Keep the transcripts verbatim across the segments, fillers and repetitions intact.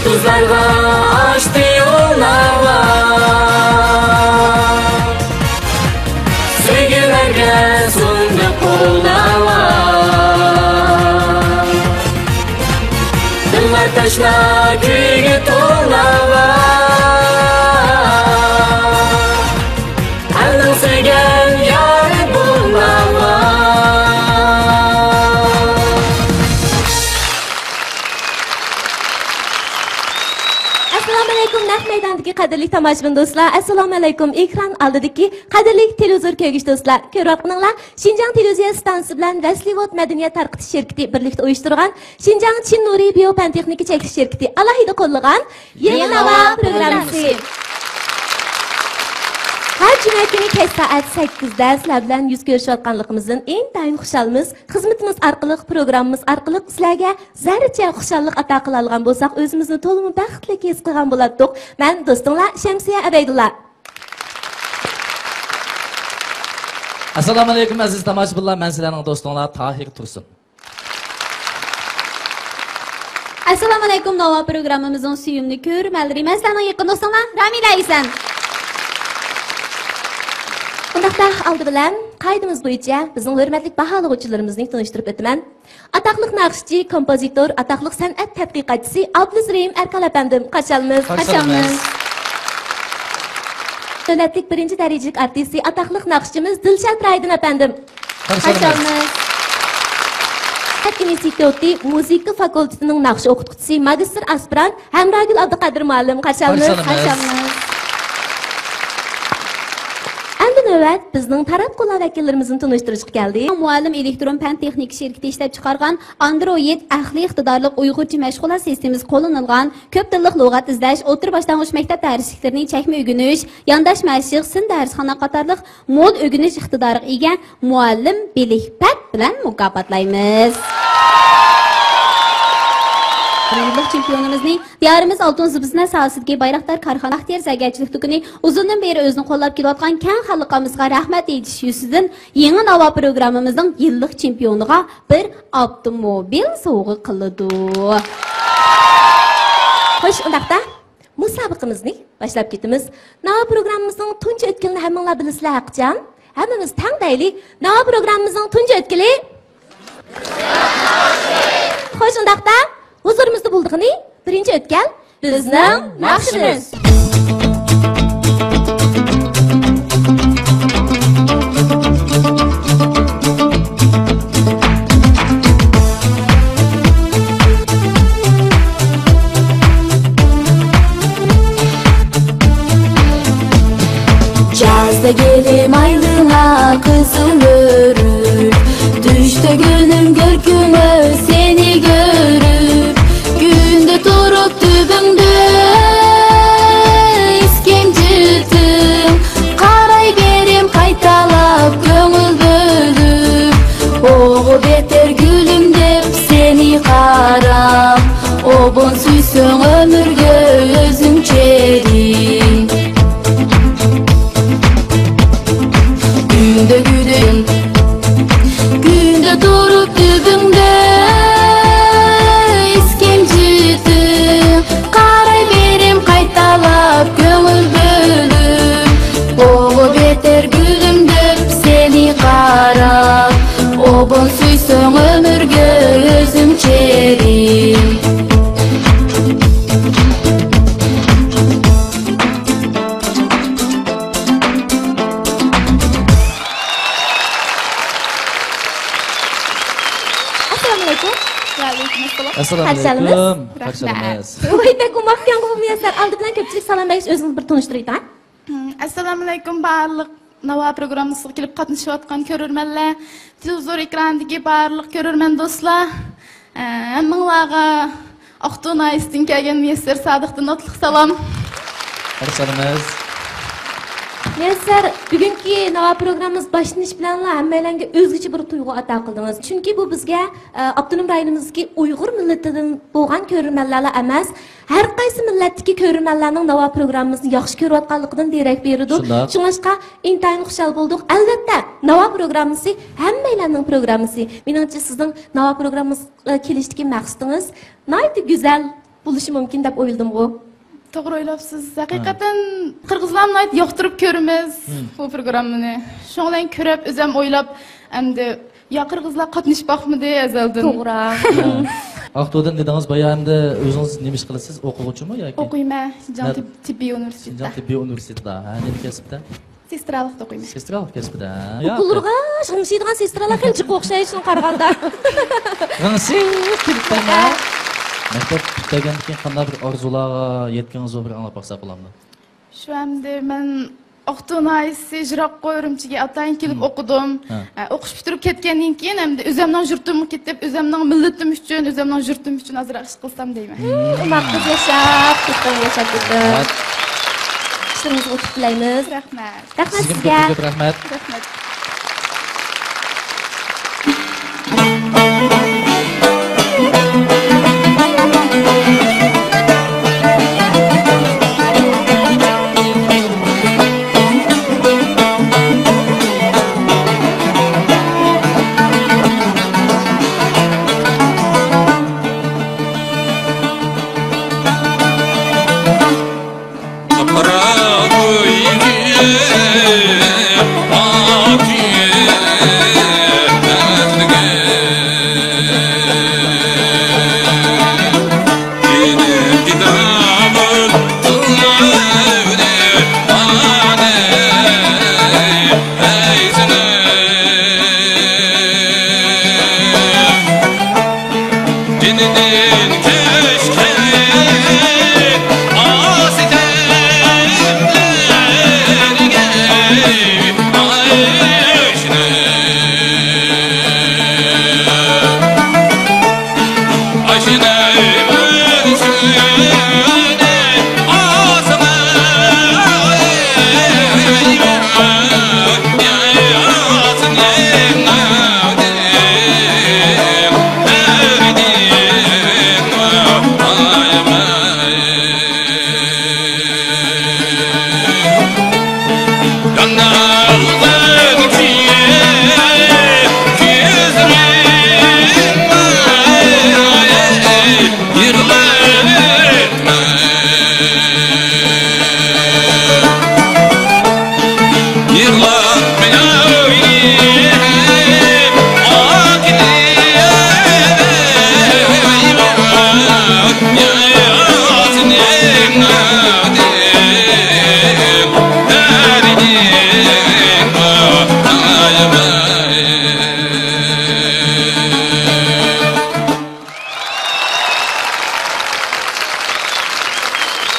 قىزلارغا ئاچتى يول ناۋا، سۆيگۈلەرگە سۇندى قول ناۋا. دىللار تەشنا كۈيگە تول ناۋا. ئەلنىڭ سۆيگەن يارى بول ناۋا. ئەسسالامۇئەلەيكۇم، نەق مەيداندىكى قەدىرلىك تاماشىبىن دوستلار. ئەسسالامۇئەلەيكۇم، ئېكران ئالدىدىكى قەدىرلىك تېلېۋىزور كۆرگۈچى دوستلار. كۆرۈۋاتقىنىڭلار شىنجاڭ تېلېۋىزىيە ئىستانسىسى بىلەن ۋەسلىۋود مەدەنىيەت تارقىتىش شىركىتى بىرلىكتە ئۇيۇشتۇرغان شىنجاڭ چىن نۇرى بىيو پەن تېخنىكا چەكلىك شىركىتى ئالاھىدە قوللىغان يېڭى ناۋا پروگراممىسى. ھەر جۈمە كۈنى كەچ سائەت سەككىزدە سىلەر بىلەن يۈز كۆرۈشۈۋاتقانلىقىمىزدىن ئىنتايىن خۇشالمىز. خىزمىتىمىز ئارقىلىق، پروگراممىمىز ئارقىلىق سىلەرگە زەررىچە خۇشاللىق ئاتا قىلالىغان بولساق، ئۆزىمىزنى تولىمۇ بەختلىك ھېس قىلغان بولاتتۇق. مەن دوستۇڭلار شەمسىيە ئەبەيدۇللا. ئەسسالامۇئەلەيكۇم، ئەزىز تاماشىبىنلار، مەن سىلەرنىڭ دوستۇڭلار تاھىر تۇرسۇن. ئەسسالامۇئەلەيكۇم، ناۋا پروگراممىمىزنىڭ سۆيۈملۈك كۆرۈرمەنلىرى، مەن سىلەرنىڭ يېقىن دوستۇڭلار رامىلە ئەيسەن. ئۇنداقتا ئالدى بىلەن قائىدىمىز بويىچە بىزنىڭ ھۆرمەتلىك باھالىغۇچىلىرىمىزنى تونۇشتۇرۇپ ئۆتىمەن. ئاتاقلىق ناخشىچى، كومپوزىتور، ئاتاقلىق سەنئەت تەتقىقاتچىسى ئابدۇللىز رېھىم ئەركان ئەپەندىم، قارشى ئالىمىز. قارشى ئالىمىز. دۆلەتلىك بىرىنچى دەرىجىلىك ئارتىسى، ئاتاقلىق ناخشىچىمىز دىلشات رايدىن ئەپەندىم. قارشى ئالىمىز. سەنئەت ئىنستىتۇتى مۇزىكا فاكۇلتېتىنىڭ ناخشا ئوقۇتقۇچىسى، ماگىستىر ئاسپىرانت ھەمراگۈل ئابدۇقادىر مۇئەللىم، قارشى ئالىمىز. قارشى ئالىمىز. ئەمدى نۆۋەت بىزنىڭ تەرەت قوللار ۋەكىللىرىمىزنى تونۇشتۇرۇشقا كەلدى. مۇئەللىم ئېلېكترون پەن تېخنىكا شىركىتى ئىشلەپ چىقارغان ئاندرويىد ئەقلىي ئىقتىدارلىق ئۇيغۇرچە مەشغۇلات سىستېمىسى قوللىنىلغان كۆپ تىللىق لۇغەت ئىزدەش، ئوتتۇرا باشلانغۇچ مەكتەپ دەرسلىكلىرىنى چەكمە ئۆگىنىش، يانداش مەشىق، سىن دەرسخانا قاتارلىق مول ئۆگىنىش ئىقتىدارىغا ئىگە مۇئەللىم بېلىكپەت بىلەن مۇكاپاتلايمىز. يىللىق چېمپىيونىمىزنى دىيارىمىز ئالتۇن زىبۇ-زىننەت ساھەسىدىكى بايراقدار كارخانا ئىختىيار زەرگەرچىلىك دۇكىنى ئۇزۇندىن بېرى ئۆزىنى قوللاپ كېلىۋاتقان كەڭ خەلق ئاممىسىغا رەھمەت ئېيتىش يۈزىسىدىن يېڭى ناۋا پروگراممىمىزنىڭ يىللىق چېمپىيونىغا بىر ئاپتوموبىل سوۋغا قىلىدۇ. خوش، ئۇنداقتا مۇسابىقىمىزنى باشلاپ كېتىمىز. ناۋا پروگراممىمىزنىڭ تۇنجى ئۆتكىلىنى ھەممىڭلار بىلىسىلەر، ھەقىچان؟ ھەممىمىز تەڭ دەيلى. ناۋا پروگراممىمىزنىڭ تۇنجى ئۆتكىلى. خوش، ئۇنداقتا ھۇزۇرىمىزدا بولىدىغىنى بىرىنچى ئۆتكەل، بىزنىڭ ناخشىمىز. جاز دېگىلى مايلىنا قىزىل ئۆرۈك، چۈشتە كۈنۈم كۆركۈمگە سېنى كۆرۈپ، كۈندە تۇرۇپ تۈۋىڭدە ئىسكەنجىتىم، قارايۋېرىم قايتالاپ كۆڭۈل بۆلۈپ، ئوغۇ بېتەر گۈلۈم دەپ سېنى قاراپ، ئوبۇن سۆيسەڭ ئۆمۈرگە ئۆزۈڭ چېرىك. كۈندە گۈدۈم، كۈندە تۇرۇپ تۈۋىڭدە ئىسكەنجىتىم، قارايۋېرىم قايتالاپ كۆڭۈل بۆلۈپ، ئوغۇ بېتەر گۈلۈم دەپ سېنى قاراپ، ئوبۇن سۆيسەڭ ئۆمۈرگە ئۆزۈڭ چېرىك. ئەسسالامۇئەلەيكۇم. ۋەئەلەيكۇم ئەسسالام. ئەسسالامۇئەلەيكۇم. قارشى ئالىمىز. ۋاي، بەك ئوماق ئىكەنغۇ بۇ مۇيەسسەر. ئالدى بىلەن كۆپچىلىك سالام بەرگەچ ئۆزىڭىزنى بىر تونۇشتۇرۇۋېتىڭ. ئەسسالامۇئەلەيكۇم بارلىق ناۋا پروگراممىسىغا كېلىپ قاتنىشىۋاتقان كۆرۈرمەنلەر، تېلېۋىزور ئېكرانىدىكى بارلىق كۆرۈرمەن دوستلار، ئە، ھەممىڭلارغا ئاقتۇ ناھىيەسىدىن كەلگەن مۇيەسسەر سادىقتىن ئوتلۇق سالام. قارشى ئالىمىز. مۇيەسسەر، بۈگۈنكى ناۋا پروگراممىمىز باشلىنىش بىلەنلا ھەممەيلەنگە ئۆزگىچە بىر تۇيغۇ ئاتا قىلدىڭىز. چۈنكى بۇ بىزگە، ئە، ئاپتونوم رايونىمىزدىكى ئۇيغۇر مىللىتىدىن بولغان كۆرۈرمەنلەرلا ئەمەس، ھەر قايسى مىللەتتىكى كۆرۈرمەنلەرنىڭ ناۋا پروگراممىمىزنى ياخشى كۆرۈۋاتقانلىقىدىن دېرەك بېرىدۇ. شۇنداق. شۇڭلاشقا ئىنتايىن خۇشال بولدۇق. ئەلۋەتتە، ناۋا پروگراممىسى ھەممەيلەننىڭ پروگراممىسى. مېنىڭچە، سىزنىڭ ناۋا پروگراممىمىزغا كېلىشتىكى مەقسىتىڭىز ناھايىتى گۈزەل. بولۇشى مۇمكىن دەپ ئويلىدىمغۇ. توغرا ئويلاپسىز. ھەقىقەتەن قىرغىزلارنى ناھايىتى ياقتۇرۇپ كۆرىمىز بۇ پروگراممىنى. شۇنىڭ بىلەن كۆرۈپ، ئۆزۈم ئويلاپ، ئەمدى يا قىرغىزلار قاتنىشىپ باقمىدى ئەزەلدىن. توغرا. ئاقتۇدىن دېدىڭىز بايا، ئەمدى ئۆزىڭىز نېمە ئىش قىلىسىز؟ ئوقۇغۇچىمۇ ياكى؟ ئوقۇيمەن، شىنجاڭ تىب-، تېببىي ئۇنىۋېرسىتېتىدا. شىنجاڭ تېببىي ئۇنىۋېرسىتېتىدا. ھە، نېمە كەسىپتە؟ سېسترالىقتا ئوقۇيمەن. سېسترالىق كەسپىدە. ئوكۇللىرىغا غىڭشىيدىغان سېسترالار خېلى جىق ئوخشايدۇ شۇنىڭغا قارىغاندا. غىڭشىيىپ كېتىپتىمەن. مەكتەپ پۈتتۈرگەندىن كېيىن قانداق بىر ئارزۇلارغا يەتكىنىڭىزنى بىر ئاڭلاپ باقساق بولامدۇ؟ شۇ ئەمدى مەن ئاقتۇ ناھىيەسى يىراققۇ ئۈرۈمچىگە ئاتايىن كېلىپ ئوقۇدۇم. ھە. ئە، ئوقۇش پۈتتۈرۈپ كەتكەندىن كېيىن ئەمدى ئۆزۈمنىڭ يۇرتۇمغا كېتىپ، ئۆزۈمنىڭ مىللىتىم ئۈچۈن، ئۆزۈمنىڭ يۇرتۇم ئۈچۈن ئازراق ئىش قىلسام دەيمەن. ئوماق قىز ياشاپ كېتىڭ، ياشاپ كېتىڭ. ئىشلىرىڭىزغا ئۇتۇق تىلەيمىز. رەھمەت. رەھمەت سىزگە. كۆپ رەھمەت. رەھمەت.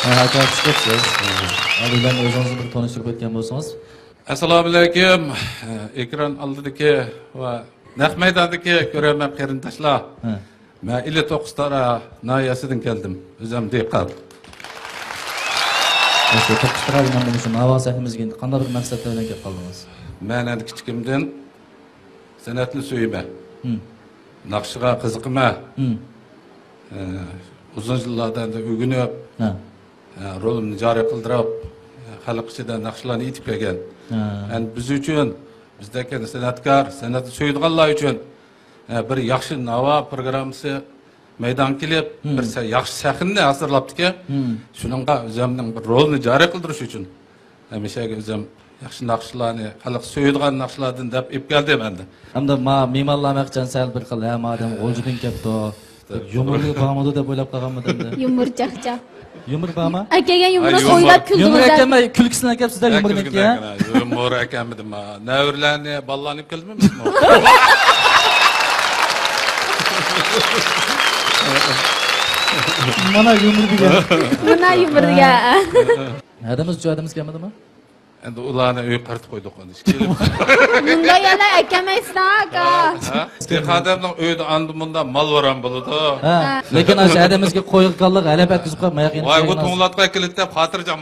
ھە، ئاكا، خۇش كەپسىز. ئالدى بىلەن ئۆزىڭىزنى بىر تونۇشتۇرۇپ ئۆتكەن بولسىڭىز. ئەسسالامۇئەلەيكۇم. ئېكران ئالدىدىكى ۋە نەق مەيداندىكى كۆرۈرمەن قېرىنداشلار. ھە. مەن ئىلى توققۇزتارا ناھىيەسىدىن كەلدىم. ئۆزۈم دېھقان. ئەسلى توققۇزتارا دېگەن بۇ شۇ ناۋا سەھنىمىزگە ئەمدى قانداق بىر مەقسەتلەر بىلەن كەپ قالدىڭىز؟ مەن ئەمدى كىچىكىمدىن سەنئەتنى سۆيىمەن. ھىم. ناخشىغا قىزىقىمەن. ھىم. ئە، ئۇزۇن يىللاردىن ئۆگىنىپ، ھە. ئە، رولۇمنى جارى قىلدۇرۇپ، ئە، خەلق ئىچىدە ناخشىلارنى ئېيتىپ كەلگەن. ھە. ئەمدى بىز ئۈچۈن، بىزدەك سەنئەتكار، سەنئەتنى سۆيىدىغانلار ئۈچۈن، ئە، بىر ياخشى ناۋا پروگراممىسى مەيدانغا كېلىپ، ھىم. بىر سە-، ياخشى سەھنىنى ھازىرلاپتىكەن. ھىم. شۇنىڭغا ئۆزۈمنىڭ بىر رولىنى جارى قىلدۇرۇش ئۈچۈن. ھەمىشەگە ئۆزۈم ياخشى ناخشىلارنى، خەلق سۆيىدىغان ناخشىلاردىن دەپ ئېلىپ كەلدىم ئەمدى. ئەمدى ما-، مېھمانلارمۇ ھەقىچان سەل بىر خىل، ھە، مادەم غۇلجىدىن كەپتۇ. دەپ يۇمۇرلۇق بارمىدۇ دەپ ئويلاپ قالغانمىدى ئەمدى؟ يۇمۇر چاقچاق. يۇمۇر بارمۇ؟ ئەكەلگەن يۇمۇرنى ھە، يۇمۇر. ئويلاپ يۇمۇر كۈلدىڭىز دە. ئەكەلمەي، كۈلكىسىنى ئەكەپسىز دە، ھە، يۇمۇرنىڭكى، كۈلگىنى ھە؟ ئەكەلمىدىم. يۇمۇر ئەكەلمىدىم، ھە. نەۋرىلەرنى، بالىلارنى كۈلدىمۇ بىزمۇ؟ مانا يۇمۇر دېگەن. مانا يۇمۇر دېگەن. ھەدىمىز، جۇ ھەدىمىز كەلمىدىمۇ؟ ئەمدى ئۇلارنى ئۆيگە قارىتىپ قويدۇق ئەمدى. مۇنداق يەرلەر ئەكەلمەيسىز ئاكا. ھە؟ دېھقان ئادەمنىڭ ئۆيىدە ئاندا مۇندا مال ۋاران بولىدۇ. ھە. لېكىن ئاشۇ ھەدىمىزگە قويغا كاللىق ھەلەپ ئەتكۈزۈپ قويۇپ ماياق يېنىپ ۋاي، ئۇ توڭلاتقا ئەكېلىپ دەپ خاتىرجەم.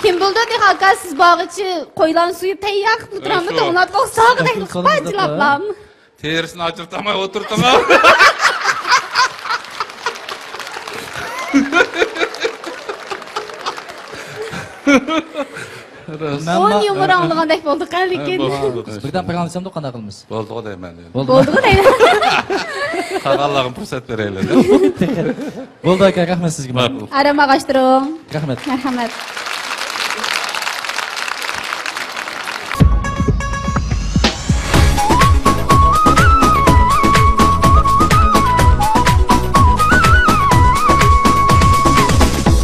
كىم بىلدى دېھقان ئاكا، سىز بارغىچە قويلارنى سويۇپ تەييار قىلىپ تۇرامدۇ، توڭلاتقا ساغىدەك قىلىپ پاجىلاپلام. تېرىسىنى ئاجرىتالماي ئولتۇرۇپتىمۇ؟ ئون يۇمۇر ئاڭلىغاندەك بولدۇق ھە، لېكىن. بولدى، بولدى. بىردەم پاراڭلىشامدۇ، قانداق قىلىمىز؟ بولدىغۇ دەيمەن. بولدىغۇ دەيمەن. قالغانلارغا پۇرسەت بېرەيلى. بولدى ئاكا، رەھمەت سىزگە. ماقۇل. ئارام ئاغاچتۇرۇڭ. رەھمەت. مەرھەمەت.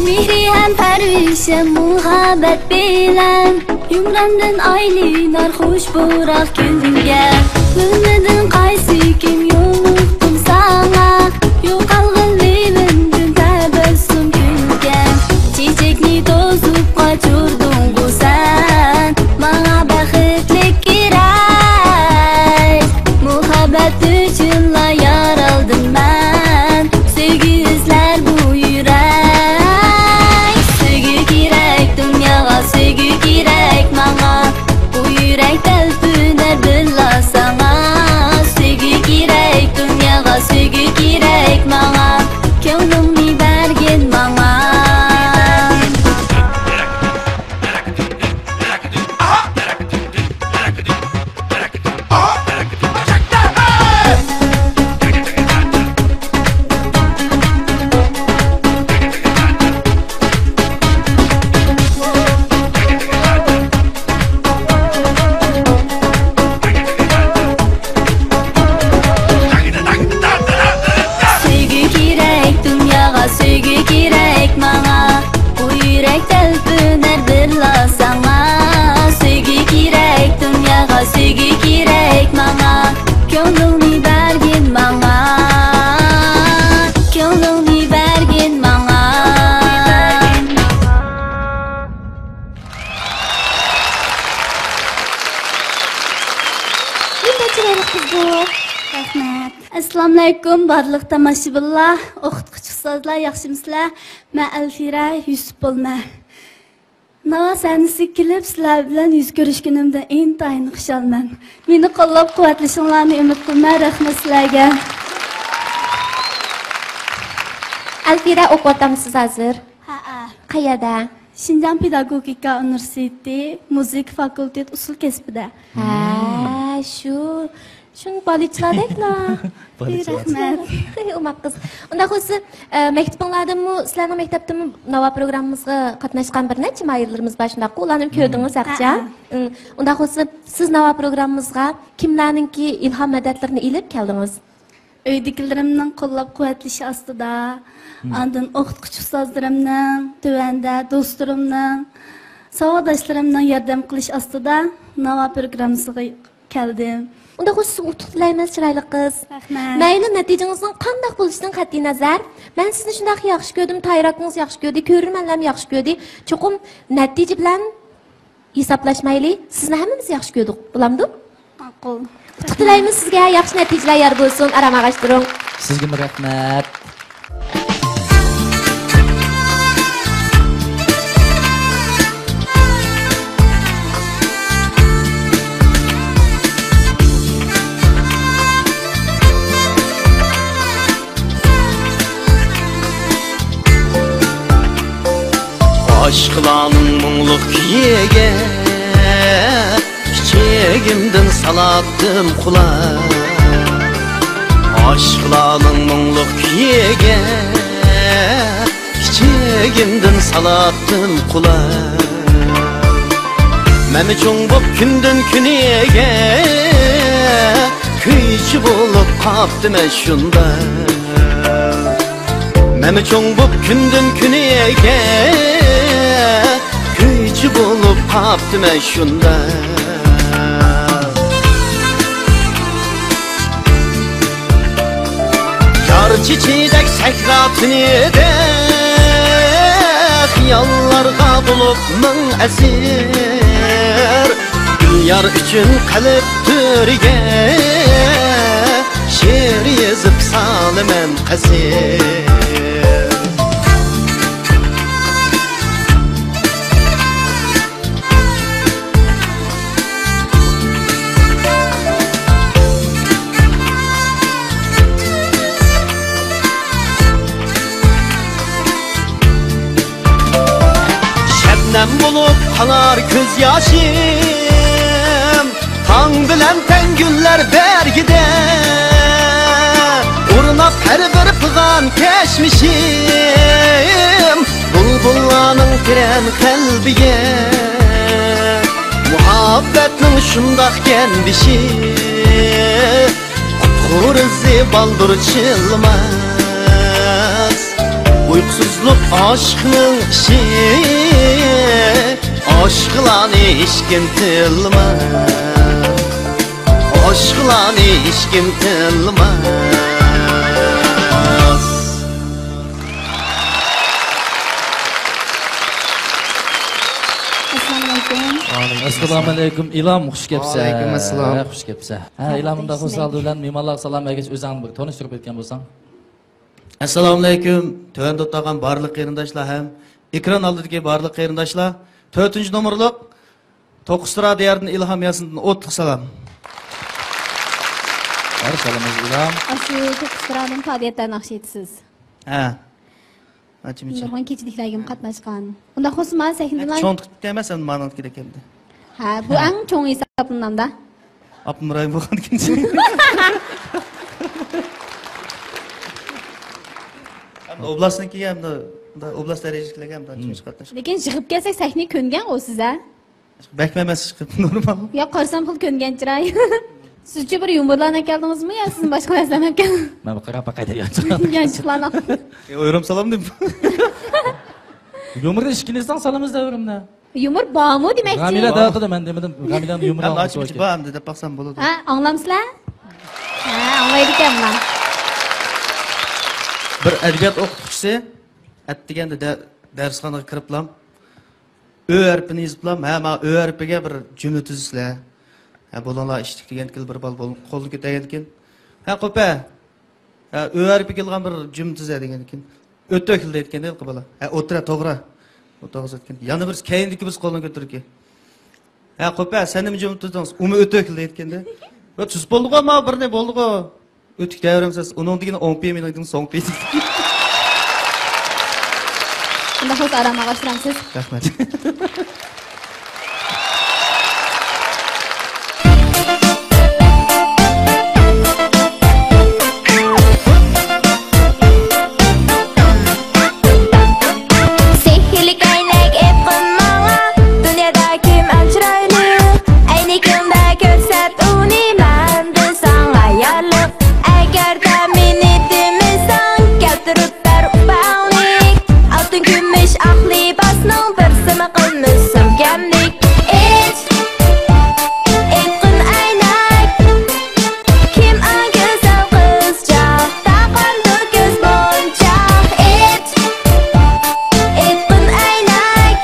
مېھرى ھەم پەرۋىشىم مۇھەببەت بىلەن، يۇمراندىن ئايلىنار خۇش پۇراق كۈلگە. بىلمىدىم قايسى كۈن يولۇقتۇم ساڭا، يوقالغىن لېۋىمدىن تەبەسسۇم كۈلكە. چېچەكنى توزۇپ قاچۇردۇڭغۇ سەن، ماڭا بەختلىك كېرەك. مۇھەببەت ئۈچۈنلا يارالدىم مەن، سۆيگۈ ئىزلەر بۇ يۈرەك. سۆيگۈ كېرەك دۇنياغا، سۆيگۈ كېرەك ماڭا. بۇ يۈرەك تەلپۈنەر بىرلا ساڭا. سۆيگۈ كېرەك دۇنياغا، سۆيگۈ كېرەك ماڭا. كۆڭلۈڭنى بەرگىن ماڭا. سۆيگۈ كېرەك دۇنياغا، سۆيگۈ كېرەك ماڭا. بۇ يۈرەك تەلپۈنەر بىرلا ساڭا. سۆيگۈ كېرەك دۇنياغا، سۆيگۈ كېرەك ماڭا. كۆڭلۈڭنى بەرگىن ماڭا. كۆڭلۈڭنى بەرگىن ماڭا. نېمە چىرايلىق قىز بۇ. رەھمەت. ئەسسالامۇئەلەيكۇم، بارلىق تاماشىبىنلار، ئوقۇتقۇچى ئۇستازلار، ياخشىمۇسىلەر؟ مەن ئەلفىرە يۈسۈپ بولىمەن. ناۋا سەھنىسىگە كېلىپ، سىلەر بىلەن يۈز كۆرۈشكىنىمدىن ئىنتايىن خۇشالمەن. مېنى قوللاپ-قۇۋۋەتلىشىڭلارنى ئۈمىد قىلىمەن. رەھمەت سىلەرگە. ئەلفىرە، ئوقۇۋاتامسىز ھازىر؟ ھەئە. قەيەردە؟ شىنجاڭ پېداگوگىكا ئۇنىۋېرسىتېتى مۇزىكا فاكۇلتېتى ئۇسسۇل كەسپىدە. ھە، شۇ. شۇ بالىچىلاردەكلا. بالىچىلار. رەھمەت. ئوماق قىز. ئۇنداق بولسا، ئە، مەكتىپىڭلاردىنمۇ، سىلەرنىڭ مەكتەپتىمۇ ناۋا پروگراممىمىزغا قاتناشقان بىر نەچچە ماھىرلىرىمىز بار، شۇنداققۇ؟ ئۇلارنىمۇ كۆردىڭىز ھەقچە؟ ھەئە. ئۇم، ئۇنداق بولسا، سىز ناۋا پروگراممىمىزغا كىملەرنىڭكى ئىلھام مەدەتلىرىنى ئېلىپ كەلدىڭىز؟ ئۆيدىكىلىرىمنىڭ قوللاپ-قۇۋۋەتلىشى ئاستىدا، ئاندىن ئوقۇتقۇچى ئۇستازلىرىمنىڭ، تۆۋەندە دوستلىرىمنىڭ، ساۋاقداشلىرىمنىڭ ياردەم قىلىش ئاستىدا ناۋا پروگراممىسىغا كەلدىم. ئۇنداق بولسا سىزگە ئۇتۇق تىلەيمىز، چىرايلىق قىز. رەھمەت. مەيلى، نەتىجىڭىزنىڭ قانداق بولۇشىدىن قەتئىينەزەر، مەن سىزنى شۇنداق ياخشى كۆردۈم، تايىر ئاكىڭىز ياخشى كۆردى، كۆرۈرمەنلەرمۇ ياخشى كۆردى. چوقۇم نەتىجە بىلەن ھېسابلاشمايلى، سىزنى ھەممىمىز ياخشى كۆردۇق، بولامدۇ؟ ماقۇل. ئۇتۇق تىلەيمىز سىزگە، ياخشى نەتىجىلەر يار بولسۇن، ئارام ئاغاچتۇرۇڭ. سىزگىمۇ رەھمەت. ئاشىقلارنىڭ مۇڭلۇق كۈيىگە كىچىكىمدىن سالاتتىم قۇلاق. ئاشىقلارنىڭ مۇڭلۇق كۈيىگە كىچىكىمدىن سالاتتىم قۇلاق. مەنمۇ چوڭ بوپ كۈندىن كۈنگە كۈيچى بولۇپ قاپتىمەن شۇنداق. مەنمۇ چوڭ بوپ كۈندىن كۈنگە كۈيچى بولۇپ قاپتىمەن شۇنداق. يار چېچىدەك سەھرا تۈنىدە خىياللارغا بولۇپ مىڭ ئەسىر. گۈل يار ئۈچۈن قەلب تۆرىگە شېئىر يېزىپ سالىمەن قەسىر. شەبنەم بولۇپ ئاقار كۆز ياشىم، تاڭ بىلەن تەڭ گۈللەر بەرگىدە، ئورناپ ھەر بىر پىغان كەچمىشىم، بۇلبۇللارنىڭ تىرەن قەلبىگە، مۇھەببەتنىڭ شۇنداق كەندىشى، قۇپقۇرۇ ئىزى بالدۇر چىلماس. ئۇيقۇسىزلىق ئاشىقنىڭ ئىشى، ئاشىقلارنى ھېچكىم تىلماس. ئاشىقلارنى ھېچكىم تىلماس. ئەسسالامۇ ئەلەيكۇم. ئەسسالامۇ ئەلەيكۇم، ئىلام، خۇش كەپسە. ۋەئەلەيكۇم ئەسسالام. خۇش كەپسە. ھە، ئىلام، مۇنداق بولسا، ئالدى بىلەن مېھمانلارغا سالام بەرگەچ، ئۆزۈڭنى بىر تونۇشتۇرۇپ ئۆتكەن بولساڭ. ئەسسالامۇئەلەيكۇم، تۆۋەندە ئولتۇرغان بارلىق قېرىنداشلار ھەم ئېكران ئالدىدىكى بارلىق قېرىنداشلار. تۆتىنچى نومۇرلۇق توققۇزتۇرا دىيارىدىن ئىلھام ياسىندىن ئوتلۇق سالام. ھەر سالىمىز ئىلھام. ئاشۇ توققۇزتۇرادىن پائالىيەتلەر ناخشا ئېيتىسىز. ھە. ئاچىمىچا. نۇرغۇن كېچىلىكلەرگىمۇ قاتناشقان. ئۇنداق بولسا مانا سەھنىدىلا. چوڭ تۇتۇپ كەلمەسەم مانىڭكىدەك ئەمدى. ھە، بۇ ئەڭ چوڭ ھېسابلىنامدا. ئاپتونوم رايون بولغاندىكىن. ئەمدى ئوبلاستنىڭكىگە ئەمدى، ئوبلاست دەرىجىلىكلەرگە ئەمدى ئانچە مۇنچە قاتناشقان. لېكىن يىغىپ كەلسەك سەھنىگە كۆنگەنغۇ سىز، ھە؟ بەكمۇ ئەمەس، نورمال. يا، قارىسام خېلى كۆنگەن چىراي. سىزچە بىر يۇمۇرلارنى ئەكەلدىڭىزمۇ يا سىزمۇ باشقا نەرسىلەرنى ئەكەل؟ مەن بىر قاراپ باقاي دەپ يانچۇقلارنى. يانچۇقلارنى. ئۆرۈم سالامدىم. يۇمۇرنى ئىككىنچىسىدىن سالىمىز دەۋرىمنى. يۇمۇر بارمۇ دېمەكچى. رامىلە دەۋاتىدۇ، مەن دېمىدىم. رامىلەنىڭ يۇمۇرى ئەمدى ئاچىمىچە بار ئەمدى دەپ باقسام بولىدۇ. ھە، ئاڭلامسىلەر؟ ھە، ئاڭلايدىكەن مانا. بىر ئەدەبىيات ئوقۇتقۇچىسى ئەتىگەندە دە-، دەرسخانىغا كىرىپلام، ئۆ ھەرپىنى يېزىپلام، ھە، مانا ئۆ ھەرپىگە بىر جۈملە تۈزىسىلەر. ھە، بولۇڭلار ئىشتىك دېگەندىكىن بىر بالا بول-، قولىنى كۆتەرگەندىكىن، ھە، قوپە، ھە، ئۆ ھەرپىگە كېلىدىغان بىر جۈملە تۈزە دېگەندىكىن، ئۆتۈكلا دەيدىكەن ھېلىقى بالا. ھە، ئولتۇر، توغرا. ئۇ توغرا دەيدىكەن. يەنە بىرسى كەينىدىكى بىرسى قولىنى كۆتۈرىدىكەن. ھە، قوپە، سەن نېمە جۈملە تۈزدۈڭ؟ ئۇمۇ ئۆتۈكلا دەيدىكەن-دە. ۋە تۈزۈپ بولدىغۇ، ماۋۇ بىرنى بولدىغۇ. ئۆتۈك دەۋرەمسىز. ئۇنىڭ دېگىنى ئوڭ پېي، مېنىڭ دېگىنى سوڭ پېي. ئۇنداق بولسا ئارام ئاغاشتۇرامسىز؟ رەھمەت. سېھىرلىك ئەينەك ئېيتقىن ماڭا، دۇنيادا كىم ئەڭ چىرايلىق؟ ئەينىكىڭدە كۆرسەت ئۇنى مەندىن ساڭا يارلىق. ئەگەردە مېنى دېمىسەڭ، كەلتۈرۈپ بەر ئۇپاڭنى. ئالتۇن، كۈمۈش، ئاق لىباسنىڭ بىرسىمۇ قىلمىسۇن كەملىك. ئېيت، ئېيتقىن ئەينەك، كىم ئەڭ گۈزەل قىزچاق؟ تاقاندۇ كۆز مونچاق. ئېيت، ئېيتقىن ئەينەك،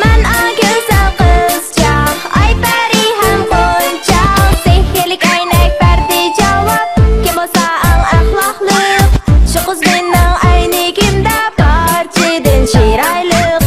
مەن ئەڭ گۈزەل قىزچاق، ئاي پەرى ھەم غۇنچە، سېھىرلىك ئەينەك بەردى جاۋاب. كىم بولسا ئەڭ ئەخلاقلىق؟ شۇ قىز مېنىڭ ئەينىكىمدە بارچىدىن چىرايلىق.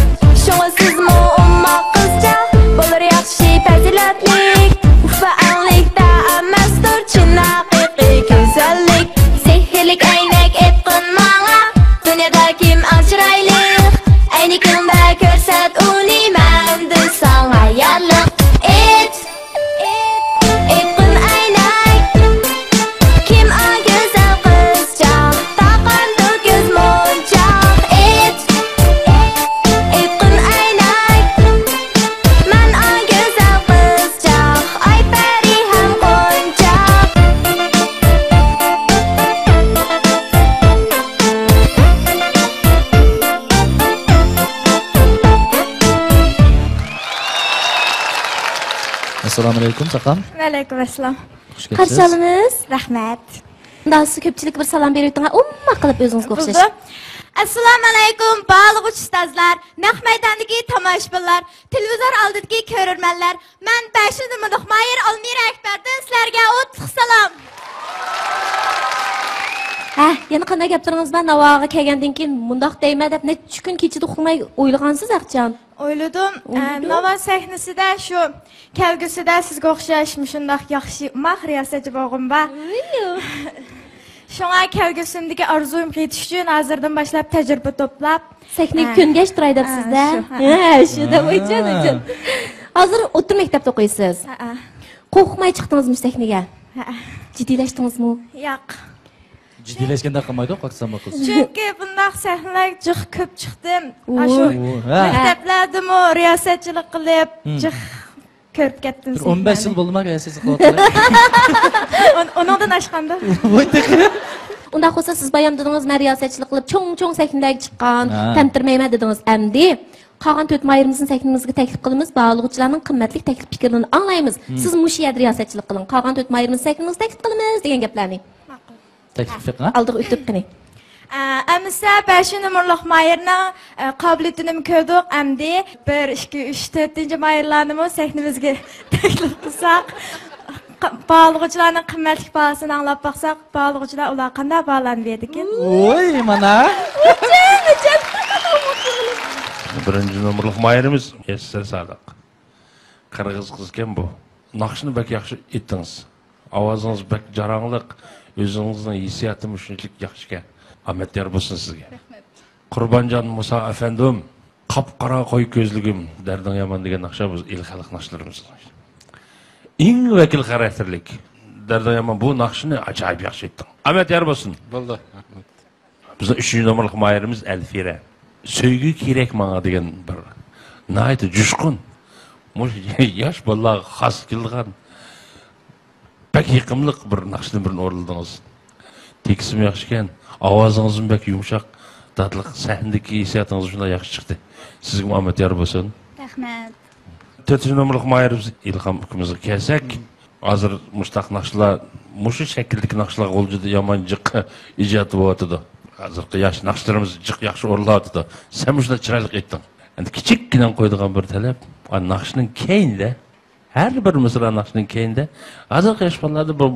شۇڭا سىزمۇ ئوماق قىزچاق، بولۇر ياخشى پەزىلەتلىك. ئۇفا ئەڭلىكتە ئەمەستۇر چىن ھەقىقىي گۈزەللىك. سېھىرلىك ئەينەك ئېيتقىن ماڭا، دۇنيادا كىم ئەڭ چىرايلىق؟ ئەينىكىڭدە كۆرسەت ئۇنى، مەندىن ساڭا يارلىق. ئېيت، ئېيتقىن ئەينەك، كىم ئەڭ گۈزەل قىزچاق؟ تاقاندۇ كۆز مونچاق. ئېيت، ئېيتقىن ئەينەك، مەن ئەڭ گۈزەل قىزچاق، ئاي پەرى ھەم غۇنچە. ئەسسالامۇئەلەيكۇم، ساقام. ۋەئەلەيكۇم ئەسسالام. خۇش كەپسىز. قارشى ئالىمىز. رەھمەت. مۇنداق سىز كۆپچىلىككە بىر سالام بېرىۋېتىڭ، ئوماق قىلىپ ئۆزىڭىزگە ئوخشاش. بولدى. ئەسسالامۇئەلەيكۇم، بارلىق ئۇستازلار، نەق مەيداندىكى تاماشىبىنلار، تېلېۋىزور ئالدىدىكى كۆرۈرمەنلەر، مەن بەشىنچى نومۇرلۇق ماھىر ئالمىرا ئەكبەردىن سىلەرگە ئوتلۇق سالام. ھە، يەنە قانداق گەپلىرىڭىز بار؟ ناۋاغا كەلگەندىن كېيىن مۇنداق دەيمەن دەپ نەچچە كۈن كېچىدە ئۇخلىماي ئويلىغانسىز ئەخچان؟ ئويلىدىم. ئويلىدىم. ئە، ناۋا سەھنىسىدە شۇ كەلگۈسىدە سىزگە ئوخشاش مۇشۇنداق ياخشى، ئوماق رىياسەتچى بولغۇم بار. شۇڭا كەلگۈسىمدىكى ئارزۇيۇمغا يېتىش ئۈچۈن ھازىردىن باشلاپ تەجرىبە توپلاپ، سەھنىگە ھە. كۆنگەچ تۇراي دەپسىز-دە. ھە، شۇ، ھە. ھە، شۇ دەپ ھە. ئويچان، ئويچان. ھازىر ئوتتۇرا مەكتەپتە ئوقۇيسىز. ھە. قورقماي چىقتىڭىزمۇ سەھنىگە؟ ھە. جىددىيلەشتىڭىزمۇ؟ ياق. جىددىيلەشكەندەك قىلمايدۇ، قاقسام قىز. چۈنكى بۇنداق سەھنىلەرگە جىق كۆپ چىقتىم. ئۇ. ئاشۇ ئۇ، ھە. مەكتەپلەردىمۇ رىياسەتچىلىك قىلىپ، ھىم. جىق كۆرۈپ كەتتىم بىر ئون بەش سەھنىلەرنى. يىل بولدىمۇ رىياسەتچىلىك قىلىۋاتقىلى؟ ئۇن-، ئۇنىڭدىن ئاشقاندا. ۋاي، تېخى. ئۇنداق بولسا، سىز بايام دېدىڭىز، مەن رىياسەتچىلىك قىلىپ، چوڭ-چوڭ سەھنىلەرگە چىققان، ھە. تەمتىرىمەيمەن دېدىڭىز. ئەمدى قالغان تۆت ماھىرىمىزنى سەھنىمىزگە تەكلىپ قىلىمىز، باھالىغۇچىلارنىڭ قىممەتلىك تەكلىپ پىكىرلىرىنى ئاڭلايمىز. ھىم. سىز مۇشۇ يەردە رىياسەتچىلىك قىلىڭ، قالغان تۆت ماھىرىمىزنى سەھنىمىزگە تەكلىپ قىلىمىز دېگەن گەپلەرنى. ماقۇل. تەكلىپ قىلىڭ. ئالدىغا ئۆتۈپ قېنى. ئە، ئەمىسە بەشىنچى نومۇرلۇق ماھىرنىڭ، ئە، قابىلىيىتىنىمۇ كۆردۇق. ئەمدى بىر، ئىككى، ئۈچ، تۆتىنچى ماھىرلارنىمۇ سەھنىمىزگە تەكلىپ قىلساق، ق-، باھالىغۇچىلارنىڭ قىممەتلىك باھاسىنى ئاڭلاپ باقساق، باھالىغۇچىلار ئۇلارغا قانداق باھالارنى بېرىدىكىن؟ ۋوي، مانا. بىرىنچى نومۇرلۇق ماھىرىمىز مۇيەسسەر سادىق. قىرغىز قىزكەن بۇ. ناخشىنى بەك ياخشى ئېيتتىڭىز. ئاۋازىڭىز بەك جاراڭلىق، ئۆزىڭىزنىڭ ھېسسىياتىمۇ شۇنچىلىك ياخشىكەن. ئامەت يار بولسۇن سىزگە. رەھمەت. قۇربانجان مۇسا ئەفەندىم، قاپقارا قوي كۆزلۈكۈم، دەردىڭ يامان دېگەن ناخشا بۇ ئېل خەلق ناخشىلىرىمىزنىڭ ئەڭ ۋەكىل خاراكتېرلىك. دەردىڭ يامان بۇ ناخشىنى ئاجايىپ ياخشى ئېيتتىڭ. ئامەت يار بولسۇن. بولدى. رەھمەت. بىزنىڭ ئۈچىنچى نومۇرلۇق ماھىرىمىز ئەلفىرە. سۆيگۈ كېرەك ماڭا دېگەن بىر ناھايىتى جۇشقۇن. مۇشۇ ياش بالىلارغا خاس كېلىدىغان بەك يېقىملىق بىر ناخشىدىن بىرنى ئورۇنلىدىڭىز. تېكىستىمۇ ياخشىكەن، ئاۋازىڭىزمۇ بەك يۇمشاق، تاتلىق، سەھنىدىكى ھېسسىياتىڭىز شۇنداق ياخشى چىقتى. سىزگىمۇ ئامەت يار بولسۇن. رەھمەت. تۆتىنچى نومۇرلۇق ماھىرىمىز ئىلھام ئۇكىمىزغا كەلسەك، ھازىر مۇشۇنداق ناخشىلار، مۇشۇ شەكىلدىكى ناخشىلار غۇلجىدا يامان جىق ئىجاد بولۇۋاتىدۇ. ھازىرقى ياش ناخشىلىرىمىز جىق ياخشى ئورۇنلاۋاتىدۇ. سەن مۇشۇنداق چىرايلىق ئېيتتىڭ. ئەمدى كىچىككىنە قويىدىغان بىر تەلەپ، ئا، ناخشىنىڭ كەينىدە، ھەر بىر مىسرا ناخشىنىڭ كەينىدە، ھازىرقى ياش بالىلاردا بىر،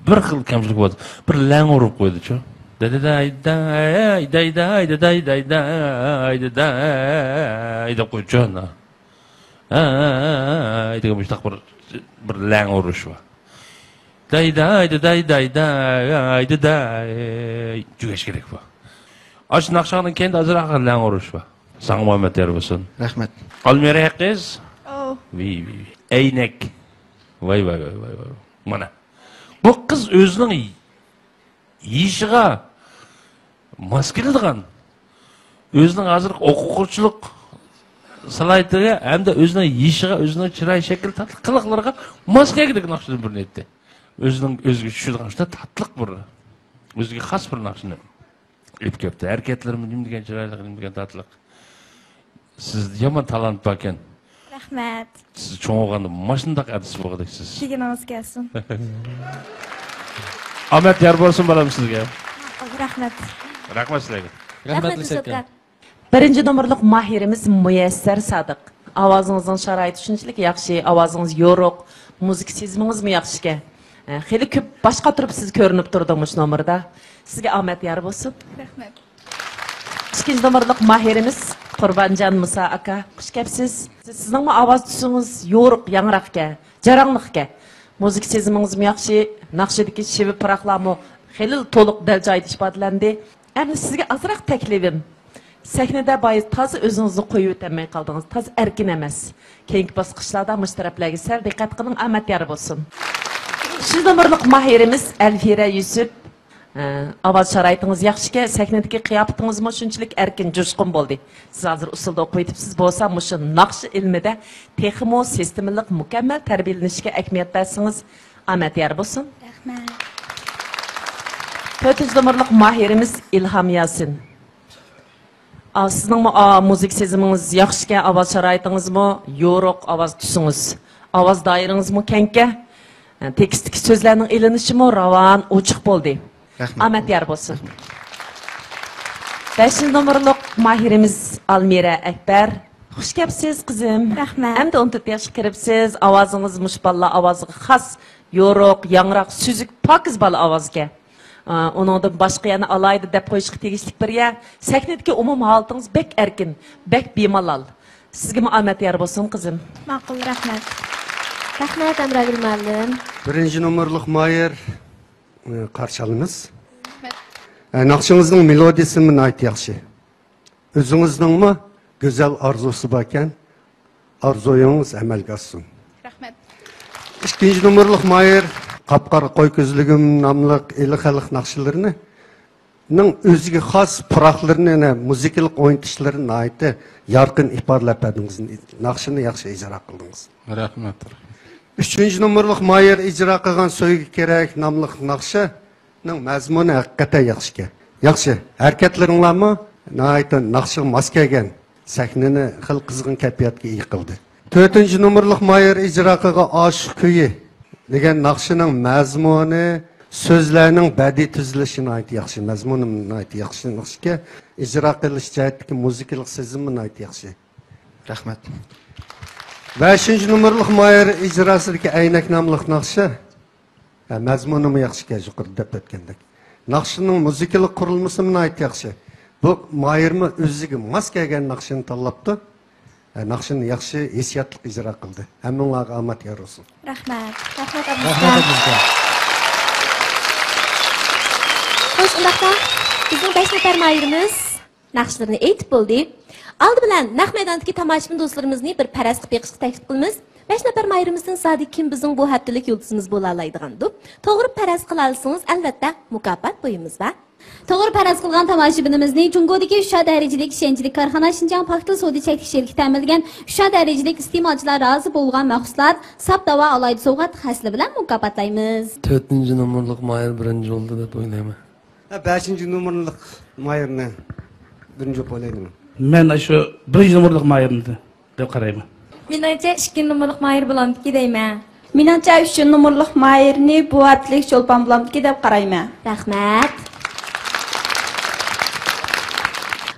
بىر خىل كەمچىلىك بار. بىر لەڭ ئۇرۇپ قويىدۇچۇ. دەدەدەي، داي، داي، داي، داي، داي، داي، داي، داي دەپ قويىدۇچۇ. ھەي دېگەن مۇشۇنداق بىر، بىر لەڭ ئۇرۇش بار. داي داي داي داي داي داي داي. تۈگەش كېرەك بۇ. ئاشۇ ناخشاڭدىن كېيىن ئازراق لەڭ ئۇرۇش بار. ساڭا ئامەت يار بولسۇن. رەھمەت. ئالمىرە قىز. ئوۋ. ۋىي، ۋىي، ۋىي. ئەينەك. ۋاي، ۋاي، ۋاي، ۋاي، ۋاي. مانا. بۇ قىز ئۆزىنىڭ يېشىغا ماس كېلىدىغان، ئۆزىنىڭ ھازىرقى ئوقۇغۇچىلىق سالاھىيىتىگە ھەمدە ئۆزىنىڭ يېشىغا، ئۆزىنىڭ چىراي شەكلى، تاتلىق قىلىقلىرىغا ماس كەلگۈدەك ناخشىدىن بىرنى ئېيتتى. ئۆزىنىڭ ئۆزىگە چۈشىدىغان شۇنداق تاتلىق بىر، ئۆزىگە خاس بىر ناخشىنى ئېلىپ كەپتۇ. ھەرىكەتلىرىمۇ نېمە دېگەن چىرايلىق، نېمە دېگەن تاتلىق. سىزدە يامان تالانت باركەن. رەھمەت. سىز چوڭ بولغاندا ماشۇنداق ئەتىسى بولغۇدەك سىز. دېگىنىڭىز كەلسۇن. ئامەت يار بولسۇن، بالام، سىزگە. رەھمەت. رەھمەت سىلەرگە. رەھمەت، رەھمەت، مۇسەككە. بىرىنچى نومۇرلۇق ماھىرىمىز مۇيەسسەر سادىق. ئاۋازىڭىزنىڭ شارائىتى شۇنچىلىك ياخشى، ئاۋازىڭىز يورۇق، مۇزىكا سېزىمىڭىزمۇ ياخشىكەن. ھە، خېلى كۆپ باش قاتۇرۇپ سىز كۆرۈنۈپ تۇردىڭ مۇشۇ نومۇردا. سىزگە ئامەت يار بولسۇن. رەھمەت. ئىككىنچى نومۇرلۇق ماھىرىمىز قۇربانجان مۇسا ئاكا، خۇش كەپسىز. سىز، سىزنىڭمۇ ئاۋاز تۈسىڭىز يورۇق، ياڭراقكەن، جاراڭلىقكەن. مۇزىكا سېزىمىڭىزمۇ ياخشى، ناخشىدىكى شېۋە پۇراقلارمۇ خېلى تولۇق، دەل جايىدا ئىپادىلەندى. ئەمدى سىزگە ئازراق تەكلىپىم. سەھنىدە بايا تازا ئۆزىڭىزنى قويۇۋېتەلمەي قالدىڭىز، تازا ئەركىن ئەمەس. كېيىنكى باسقۇچلاردا مۇشۇ تەرەپلەرگە سەل دىققەت قىلىڭ، ئامەت يار بولسۇن. ئۈچىنچى نومۇرلۇق ماھىرىمىز ئەلفىرە يۈسۈپ. ئاۋاز شارائىتىڭىز ياخشىكەن، سەھنىدىكى قىياپىتىڭىزمۇ شۇنچىلىك ئەركىن، جۇشقۇن بولدى. سىز ھازىر ئۇسسۇلدا ئوقۇۋېتىپسىز، بولسا مۇشۇ ناخشا ئىلمىدە تېخىمۇ سىستېمىلىق، مۇكەممەل تەربىيەلىنىشكە ئەھمىيەت بەرسىڭىز، ئامەت يار بولسۇن. رەھمەت. تۆتىنچى نومۇرلۇق ماھىرىمىز ئىلھام ياسىن. ئا، سىزنىڭمۇ، ئا، مۇزىكا سېزىمىڭىز ياخشىكەن، ئاۋاز شارائىتىڭىزمۇ يورۇق، ئاۋاز تۈسىڭىز، ئاۋاز دائىرىڭىزمۇ كەڭكەن. ئە، تېكىستتىكى سۆزلەرنىڭ ئېلىنىشىمۇ راۋان، ئوچۇق بولدى. رەھمەت. ئامەت يار بولسۇن. بەشىنچى نومۇرلۇق ماھىرىمىز ئالمىرە ئەكبەر. خۇش كەپسىز، قىزىم. رەھمەت. ئەمدى ئون تۆت ياشقا كىرىپسىز، ئاۋازىڭىز مۇشۇ بالىلار ئاۋازىغا خاس، يورۇق، ياڭراق، سۈزۈك، پاكىز بالا ئاۋازكەن. ئا، ئۇنىڭدىن باشقا يەنە ئالاھىدە دەپ قويۇشقا تېگىشلىك بىر يەر، سەھنىدىكى ئومۇمىي ھالىتىڭىز بەك ئەركىن، بەك بىمالال. سىزگىمۇ ئامەت يار بولسۇن، قىزىم. ماقۇل، رەھمەت. رەھمەت، ئەمراگۈل مۇئەللىم. بىرىنچى نومۇرلۇق ماھىر، ئى، قارشى ئالىمىز. ئە، ناخشىڭىزنىڭ مېلودىيىسىمۇ ناھايىتى ياخشى. ئۆزىڭىزنىڭمۇ گۈزەل ئارزۇسى باركەن، ئارزۇيىڭىز ئەمەلگە ئاشسۇن. رەھمەت. ئىككىنچى نومۇرلۇق ماھىر قاپقارا قوي كۆزلۈكۈم ناملىق ئىلى خەلق ناخشىلىرىنى، نىڭ ئۆزىگە خاس پۇراقلىرىنى، يەنە مۇزىكىلىق ئوينىتىشلىرىنى ناھايىتى يارقىن ئىپادىلەپ بەردىڭىز. ناخشىنى ياخشى ئىجرا قىلدىڭىز. رەھمەت. ئۈچىنچى نومۇرلۇق ماھىر ئىجرا قىلغان سۆيگۈ كېرەك ناملىق ناخشىنىڭ مەزمۇنى ھەقىقەتەن ياخشىكەن. ياخشى. ھەرىكەتلىرىڭلارمۇ ناھايىتى ناخشىغا ماس كەلگەن. سەھنىنى خېلى قىزغىن كەيپىياتقا ئىگە قىلدى. تۆتىنچى نومۇرلۇق ماھىر ئىجرا قىلغان ئاشىق كۈيى دېگەن ناخشىنىڭ مەزمۇنى، سۆزلەرنىڭ بەدىئىي تۈزۈلۈشى ناھايىتى ياخشى. مەزمۇنى ناھايىتى ياخشى ناخشىكەن. ئىجرا قىلىش جەھەتتىكى مۇزىكىلىق سېزىمى ناھايىتى ياخشى. رەھمەت. بەشىنچى نومۇرلۇق ماھىر ئىجراسىدىكى ئەينەك ناملىق ناخشا. ھە، مەزمۇنىمۇ ياخشىكەن، يۇقىرىدا دەپ ئۆتكەندەك. ناخشىنىڭ مۇزىكىلىق قۇرۇلمىسىمۇ ناھايىتى ياخشى. بۇ ماھىرمۇ ئۆزىگە ماس كەلگەن ناخشىنى تاللاپتۇ. ھە، ناخشىنى ياخشى ھېسسىياتلىق ئىجرا قىلدى. ھەممىڭلارغا ئامەت يار بولسۇن. رەھمەت. رەھمەت، رەھمەت، ئابدۇسالام. خوش، ئۇنداقتا بىزنىڭ بەش نەپەر ماھىرىمىز ناخشىلىرىنى ئېيتىپ بولدى. ئالدى بىلەن نەق مەيداندىكى تاماشىبىن دوستلىرىمىزنى بىر پەرەز قىلىپ بېقىشقا تەكلىپ قىلىمىز. بەش نەپەر ماھىرىمىزدىن زادى كىم بىزنىڭ بۇ ھەپتىلىك يۇلتۇزىمىز بولالايدىغاندۇ؟ توغرا پەرەز قىلالىسىڭىز، ئەلۋەتتە، مۇكاپات بويىمىز بار. توغرا پەرەز قىلغان تاماشىبىنىمىزنى جۇڭگودىكى ئۈچ ئا دەرىجىلىك ئىشەنچلىك كارخانا شىنجاڭ پاكتىل سودا چەكلىك شىركىتى تەمىنلىگەن ئۈچ ئا دەرىجىلىك ئىستېمالچىلار رازى بولغان مەخسۇسلار ساپ داۋا ئالايدۇ سوۋغات ھەسلى بىلەن مۇكاپاتلايمىز. تۆتىنچى نومۇرلۇق ماھىر بىرىنچى بولدى دەپ ئويلايمەن. ھە، بەشىنچى نومۇرلۇق ماھىرنى بىرىنچى بولۇپ ئويلايدىمەن. مەن ئاشۇ بىرىنچى نومۇرلۇق ماھىرنى دەپ قارايمەن. مېنىڭچە، ئىككىنچى نومۇرلۇق ماھىر بولامدىكى دەيمەن. مېنىڭچە، ئۈچىنچى نومۇرلۇق ماھىرنى بۇ ھەپتىلىك چولپان بولامدىكى دەپ قارايمەن. رەھمەت.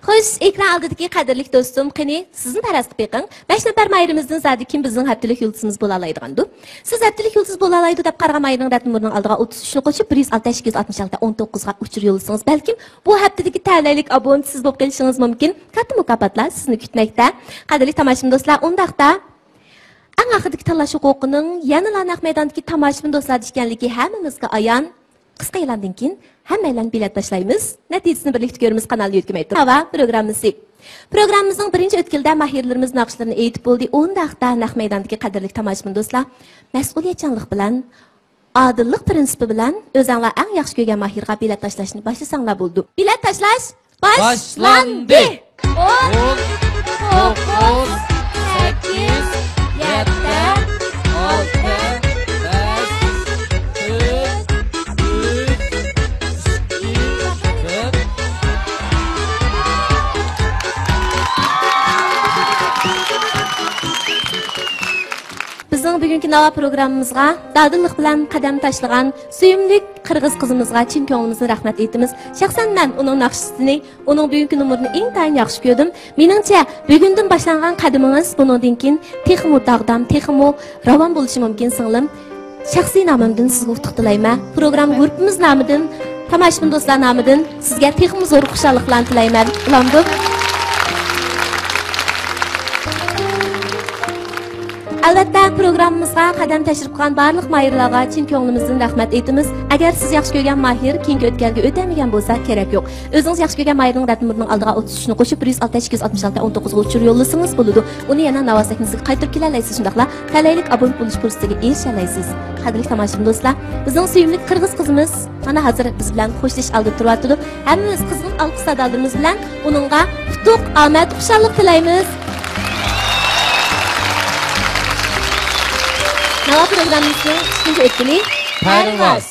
خوش، ئېكران ئالدىدىكى قەدىرلىك دوستۇم، قېنى، سىزمۇ پەرەز قىلىپ بېقىڭ. بەش نەپەر ماھىرىمىزدىن زادى كىم بىزنىڭ ھەپتىلىك يۇلتۇزىمىز بولالايدىغاندۇ؟ سىز ھەپتىلىك يۇلتۇز بولالايدۇ دەپ قارىغان ماھىرنىڭ رەت نومۇرىنىڭ ئالدىغا ئوتتۇز ئۈچنى قوشۇپ، بىر يۈز ئالتە ئىككى يۈز ئاتمىش ئالتە ئون توققۇزغا ئۇچۇر يوللىسىڭىز، بەلكىم بۇ ھەپتىدىكى تەلەيلىك ئابونت سىز بولۇپ قېلىشىڭىز مۇمكىن. كاتتا مۇكاپاتلار سىزنى كۈتمەكتە. قەدىرلىك تاماشىبىن دوستلار، ئۇنداقتا ئەڭ ئاخىرىدىكى تاللاش ھوقۇقىنىڭ يەنىلا نەق مەيداندىكى تاماشىبىن دوستلاردا ئىكەنلىكى ھەممىمىزگە ئايان. قىسقا ئېلاندىن كېيىن ھەممەيلەن بېلەت باشلايمىز. نەتىجىسىنى بىرلىكتە كۆرىمىز، قانال يۆتكىمەي تۇرۇپ. ھاۋا پروگراممىسى. پروگراممىمىزنىڭ بىرىنچى ئۆتكىلىدە ماھىرلىرىمىز ناخشىلىرىنى ئېيتىپ بولدى. ئۇنداقتا نەق مەيداندىكى قەدىرلىك تاماشىبىن دوستلار، مەسئۇلىيەتچانلىق بىلەن، ئادىللىق پىرىنسىپى بىلەن ئۆزەڭلار ئەڭ ياخشى كۆرگەن ماھىرغا بېلەت تاشلاشنى باشلىساڭلار بولىدۇ. بېلەت تاشلاش باشلاندى! باشلاندى! ئون، توققۇز، سەككىز، يەتتە، ئالتە، بەش، تۆت، ئۈچ، ئىككى، بىر. بىزنىڭ بۈگۈنكى ناۋا پروگراممىمىزغا دادىللىق بىلەن قەدەم تاشلىغان سۆيۈملۈك قىرغىز قىزىمىزغا چىن كۆڭلىمىزدىن رەھمەت ئېيتىمىز. شەخسەن مەن ئۇنىڭ ناخشىسىنى، ئۇنىڭ بۈگۈنكى نومۇرىنى ئىنتايىن ياخشى كۆردۈم. مېنىڭچە، بۈگۈندىن باشلانغان قەدىمىڭىز بۇنىڭدىن كېيىن تېخىمۇ داغدام، تېخىمۇ راۋان بولۇشى مۇمكىن، سىڭلىم. شەخسىي نامىمدىن سىزگە ئۇتۇق تىلەيمەن. پروگرامما گۇرۇپپىمىز نامىدىن، تاماشىبىن دوستلار نامىدىن سىزگە تېخىمۇ زور خۇشاللىقلارنى تىلەيمەن. بولامدۇ؟ ئەلۋەتتە، پروگراممىمىزغا قەدەم تەشرىپ قىلغان بارلىق ماھىرلارغا چىن كۆڭلىمىزدىن رەھمەت ئېيتىمىز. ئەگەر سىز ياخشى كۆرگەن ماھىر كېيىنكى ئۆتكەلگە ئۆتەلمىگەن بولسا، كېرەك يوق. ئۆزىڭىز ياخشى كۆرگەن ماھىرنىڭ رەت نومۇرىنىڭ ئالدىغا ئوتتۇز ئۈچنى قوشۇپ، بىر يۈز ئالتە ئىككى يۈز ئاتمىش ئالتە ئون توققۇزغا ئۇچۇر يوللىسىڭىز بولىدۇ. ئۇنى يەنە ناۋا سەھنىسىگە قايتۇرۇپ كېلەلەيسىز، شۇنداقلا تەلەيلىك ئابونت بولۇش پۇرسىتىگە ئېرىشەلەيسىز. قەدىرلىك تاماشىبىن دوستلار، بىزنىڭ سۆيۈملۈك قىرغىز قىزىمىز مانا ھازىر بىز بىلەن خوشلىشىش ئالدىدا تۇرۇۋاتىدۇ. ھەممىمىز قىزغىن ئالقىش سادالىرىمىز بىلەن ئۇنىڭغا ئۇتۇق، ئامەت، خۇشاللىق تىلەيمىز. ناۋا پروگراممىمىزنىڭ ئىككىنچى ئۆتكىلى پەرۋاز.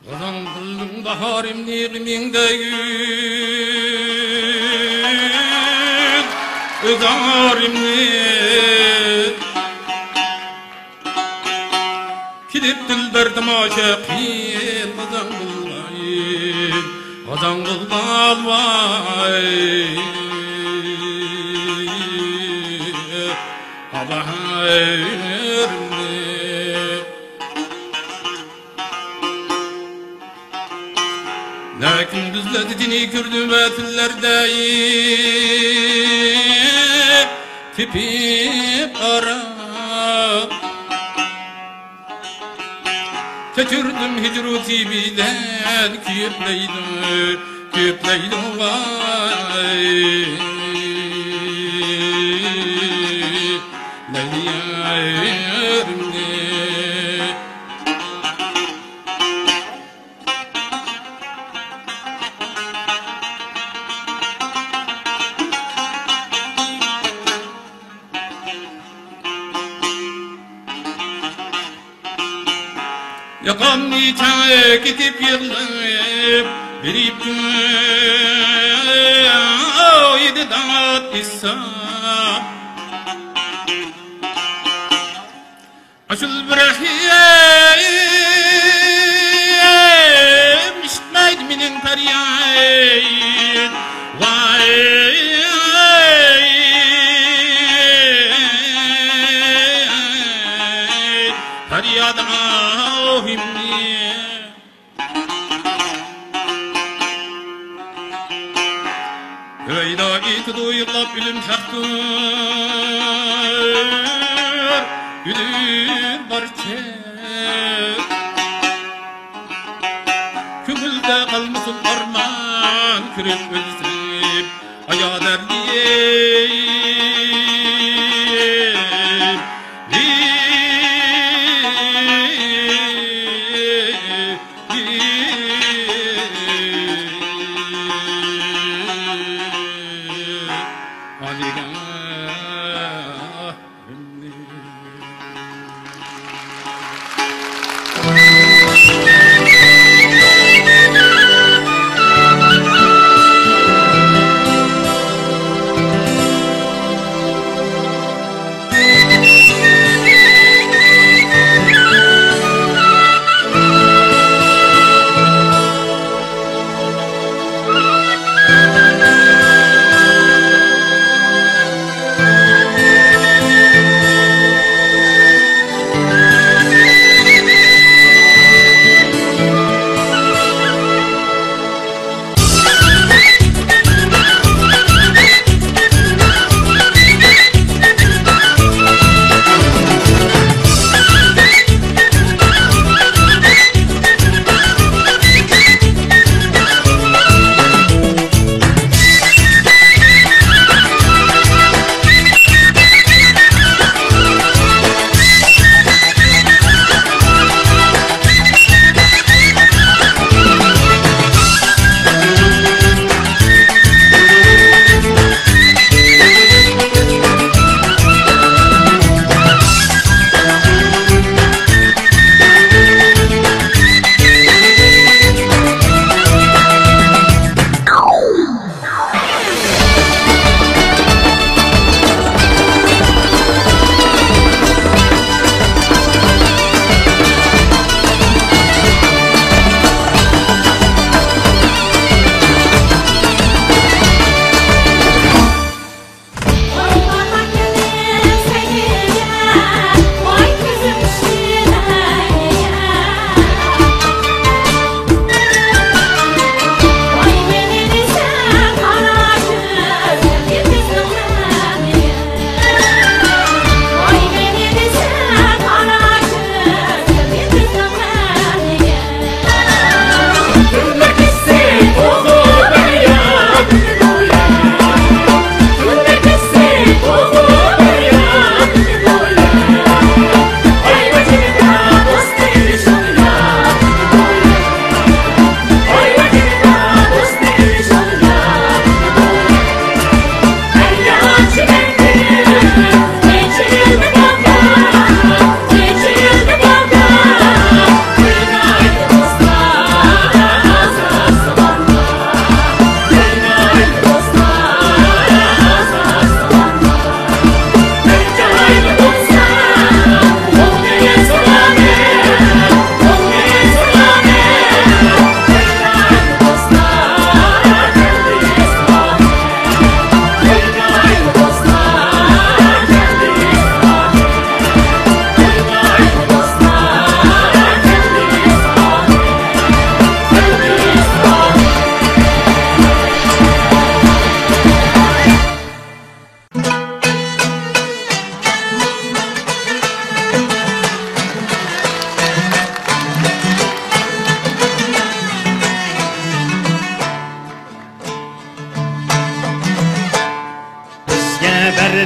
غىزاڭ قىلدىڭ باھارىمنى غېمىڭدە يۈز، ئۆزارىمنى كېلىپ دىلبەر تاماشا قىل، غىزاڭ قىلغاي، غىزاڭ قىلغان ۋاي باھارىمنى. كۈندۈزلەردە جېنى كۆردۈم ۋە تۈنلەردە تېپىپ ئارام. كەچۈردۈم ھىجرۇ تېبى بىلەن كۆپلەيدۇ، كۆپلەيدۇ ۋاي. لەيلى يېرىمنى. ياقامنى چەڭ كېتىپ يىغلاپ بېرىپتۇ، ئايدى دات ئېيتسا. ئاشۇ بىر رەھىم ئىشىتمەيدۇ مېنىڭ پەرياد. ۋاي، پەرياد ئاھىمنى. ھۈرەيرا ئېيتىدۇ يىغلاپ ئۆلۈم ھەقتۇر، ئۆلۈم بارچە. كۆڭۈلدە قالمىسۇن ئارمان، كۆرۈپ ئۆلسەم ئايا دەردى.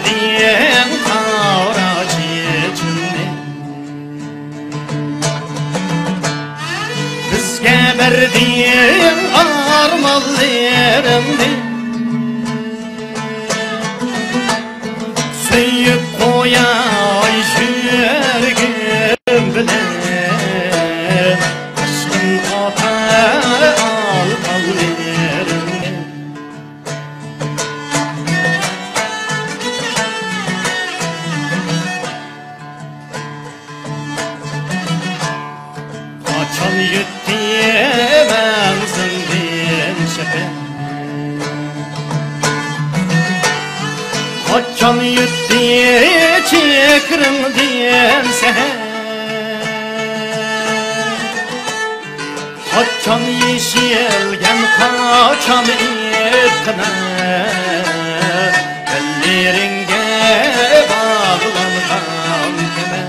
بەردىڭ قارا چېچىڭنى، بىزگە بەردىڭ ئارمانلىرىمنى. سۆيۈپ قوياي يۈرىكىم بىلەن، ئاشقىم ئاتا ئارمانلىرىمنى. قاچان يىتتى مەنزىلدىن شەپەق، قاچان يىتتى چېكىرىڭدىن سەھەر، قاچان يېشىلگەن، قاچان ئېيتقىنا، ئەللىرىڭگە باغلانغان كېمە.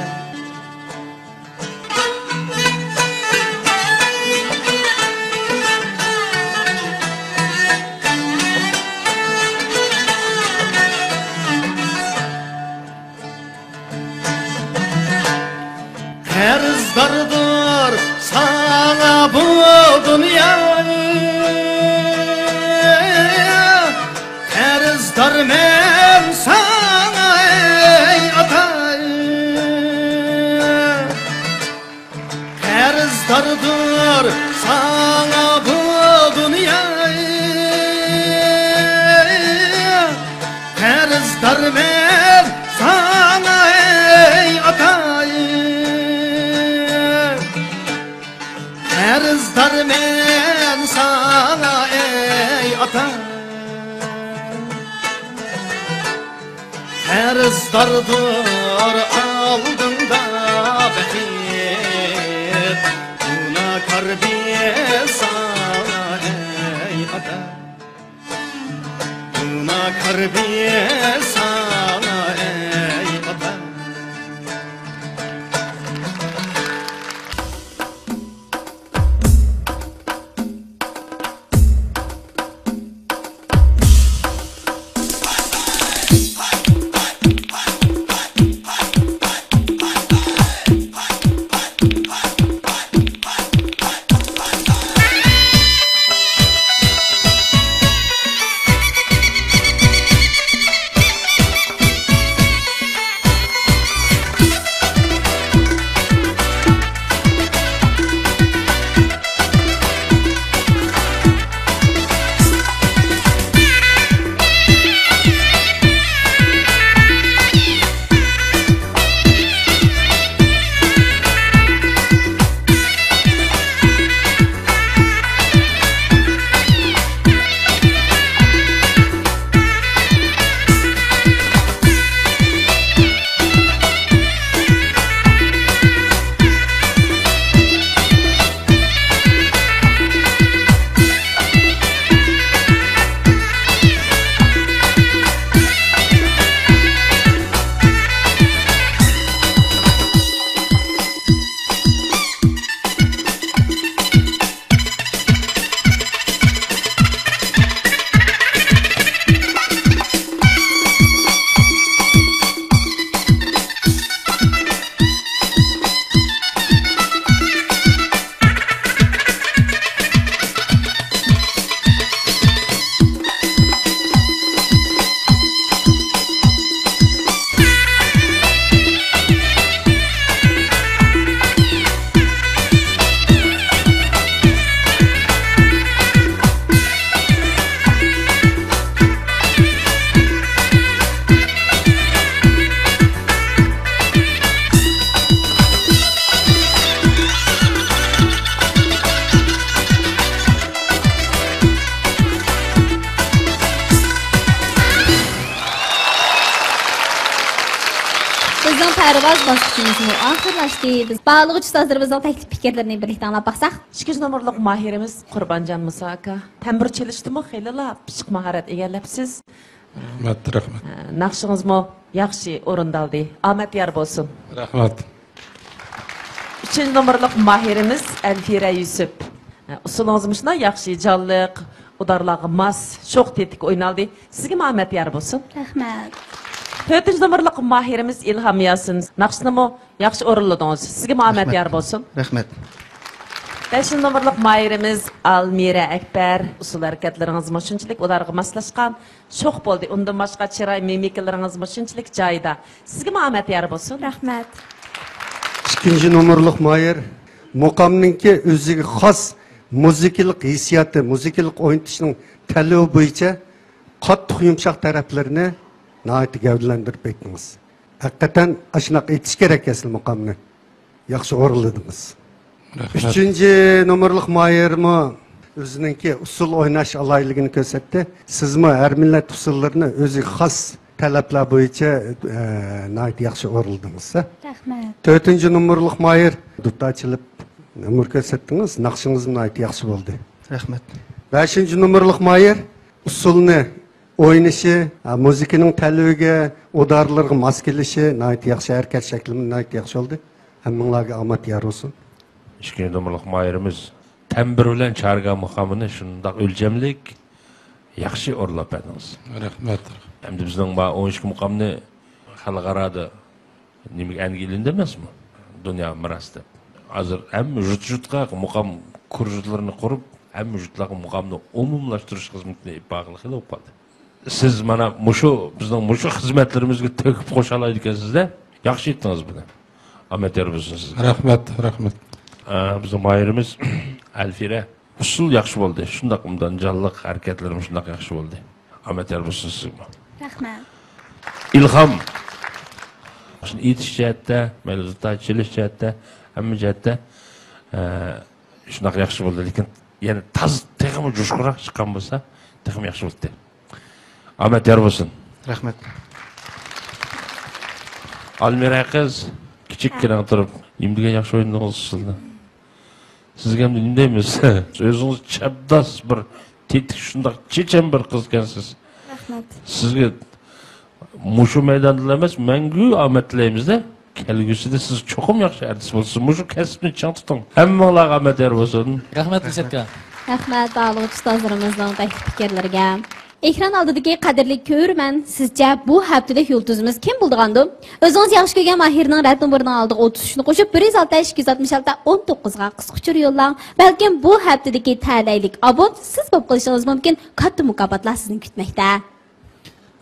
قەرزداردۇر ساڭا بۇ دۇنيا، قەرزدارمەن ساڭا ئەي ئاتا، قەرزداردۇر ساڭا بۇ دۇنيا، قەرزدارمەن ساڭا ئەي ئاتا، قەرزدارمەن ساڭا ئەي ئاتا. قەرزداردۇر ئالدىڭدا بەخت، گۇناھكار بىز ساڭا ئەي ئاتا، گۇناھكار بىز ساڭا ئەي ئاتا. بىزنىڭ پەرۋاز باسقۇچىمىزمۇ ئاخىرلاشتى. بىز باھالىغۇچى ئۇستازلىرىمىزنىڭ تەكلىپ پىكىرلىرىنى بىرلىكتە ئاڭلاپ باقساق. ئىككىنچى نومۇرلۇق ماھىرىمىز قۇربانجان مۇسا ئاكا. تەمبۇر چېلىشتىمۇ خېلىلا پىششىق ماھارەت ئىگىلەپسىز. رەھمەت، رەھمەت. ناخشىڭىزمۇ ياخشى ئورۇندالدى. ئامەت يار بولسۇن. رەھمەت. ئۈچىنچى نومۇرلۇق ماھىرىمىز ئەلفىرە يۈسۈپ. ئۇسسۇلىڭىز مۇشۇنداق ياخشى، جانلىق، ئۇدارلارغا ماس، شوخ تېتىك ئوينالدى. سىزگىمۇ ئامەت يار بولسۇن. رەھمەت. تۆتىنچى نومۇرلۇق ماھىرىمىز ئىلھام ياسىن، ناخشىنىمۇ ياخشى ئورۇنلىدىڭىز. سىزگىمۇ ئامەت يار بولسۇن. رەھمەت. بەشىنچى نومۇرلۇق ماھىرىمىز ئالمىرە ئەكبەر. ئۇسسۇل ھەرىكەتلىرىڭىزمۇ شۇنچىلىك ئۇلارغا ماسلاشقان، شوخ بولدى. ئۇندىن باشقا چىراي مىمىكىلىرىڭىزمۇ شۇنچىلىك جايىدا. سىزگىمۇ ئامەت يار بولسۇن. رەھمەت. ئىككىنچى نومۇرلۇق ماھىر مۇقامنىڭكى ئۆزىگە خاس مۇزىكىلىق ھېسسىياتى، مۇزىكىلىق ئوينىتىشنىڭ تەلىپى بويىچە قاتتىق يۇمشاق تەرەپلىرىنى ناھايىتى گەۋدىلەندۈرۈپ ئېيتتىڭىز. ھەقىقەتەن ئاشۇنداق ئېيتىش كېرەك ئەسلى مۇقامنى. ياخشى ئورۇنلىدىڭىز. رەھمەت. ئۈچىنچى نومۇرلۇق ماھىرمۇ ئۆزىنىڭكى ئۇسسۇل ئويناش ئالاھىدىلىكىنى كۆرسەتتى. سىزمۇ ھەر مىللەت ئۇسسۇللىرىنى ئۆزىگە خاس تەلەپلەر بويىچە، ئە، ناھايىتى ياخشى ئورۇنلىدىڭىز. رەھمەت. تۆتىنچى نومۇرلۇق ماھىر دۇتار چېلىپ نومۇر كۆرسەتتىڭىز. ناخشىڭىزمۇ ناھايىتى ياخشى بولدى. رەھمەت. بەشىنچى نومۇرلۇق ماھىر ئۇسسۇلنى ئوينىشى، ھە، مۇزىكىنىڭ تەلىپىگە، ئۇدارلىرىغا ماس كېلىشى ناھايىتى ياخشى، ھەرىكەت شەكلىمۇ ناھايىتى ياخشى بولدى. ھەممىڭلارغا ئامەت يار بولسۇن. ئىككىنچى نومۇرلۇق ماھىرىمىز تەمبۇر بىلەن چارگا مۇقامىنى شۇنداق ئۆلچەملىك، ياخشى ئورۇنلاپ بەردىڭىز. رەھمەت. ئەمدى بىزنىڭ بار ئون ئىككى مۇقامنى خەلقئارادا نېمىگە ئەنگە ئېلىندى ئەمەسمۇ؟ دۇنيا مىراس دەپ. ھازىر ھەممە يۇرت-يۇرتقا مۇقام كۇرۇژلىرىنى قۇرۇپ، ھەممە يۇرتلارغا مۇقامنى ئومۇملاشتۇرۇش خىزمىتىنى ئېلىپ بارغىلى خېلى بولۇپ قالدى. سىز مانا مۇشۇ، بىزنىڭ مۇشۇ خىزمەتلىرىمىزگە تۆھپە قوشالايدىكەنسىز-دە. ياخشى ئېيتتىڭىز بۇنى. ئامەت يار بولسۇن سىزگە. رەھمەت، رەھمەت. ئا، بىزنىڭ ماھىرىمىز ئەلفىرە. ئۇسسۇل ياخشى بولدى. شۇنداق ئوبدان جانلىق، ھەرىكەتلىرىمۇ شۇنداق ياخشى بولدى. ئامەت يار بولسۇن سىزگىمۇ. رەھمەت. ئىلھام. شۇنى ئېيتىش جەھەتتە، مەيلى دۇتار چېلىش جەھەتتە، ھەممە جەھەتتە، ئە، شۇنداق ياخشى بولدى. لېكىن يەنە تاز تېخىمۇ جۇشقۇنراق چىققان بولسا، تېخىمۇ ياخشى بولاتتى. ئامەت يار بولسۇن. رەھمەت. ئالمىرە قىز، كىچىككىنە تۇرۇپ، نېمە دېگەن ياخشى ئوينىدىڭىز ئۇسسۇلنى. سىزگە ھەم نېمە دەيمىز؟ ئۆزىڭىز چەبداس بىر تېتىك، شۇنداق چېچەن بىر قىز ئىكەنسىز. رەھمەت. سىزگە مۇشۇ مەيداندىلا ئەمەس، مەڭگۈ ئامەت تىلەيمىز-دە. كەلگۈسىدە سىز چوقۇم ياخشى ئارتىس بولىسىز. مۇشۇ كەسىپنى چىڭ تۇتۇڭ. ھەممىڭلارغا ئامەت يار بولسۇن. رەھمەت، رىشاتكا. رەھمەت، باھالىغۇچى ئۇستازلىرىمىزنىڭ تەكلىپ پىكىرلىرىگە. ئېكران ئالدىدىكى قەدىرلىك كۆرۈرمەن، سىزچە بۇ ھەپتىدە يۇلتۇزىمىز كىم بولىدىغاندۇ؟ ئۆزىڭىز ياخشى كۆرگەن ماھىرنىڭ رەت نومۇرىنىڭ ئالدىغا ئوتتۇز ئۈچنى قوشۇپ، بىر يۈز ئالتە، ئىككى يۈز ئاتمىش ئالتە، ئون توققۇزغا قىسقا ئۇچۇر يوللاڭ. بەلكىم بۇ ھەپتىدىكى تەلەيلىك ئابۇن سىز بولۇپ قېلىشىڭىز مۇمكىن. كاتتا مۇكاپاتلار سىزنى كۈتمەكتە.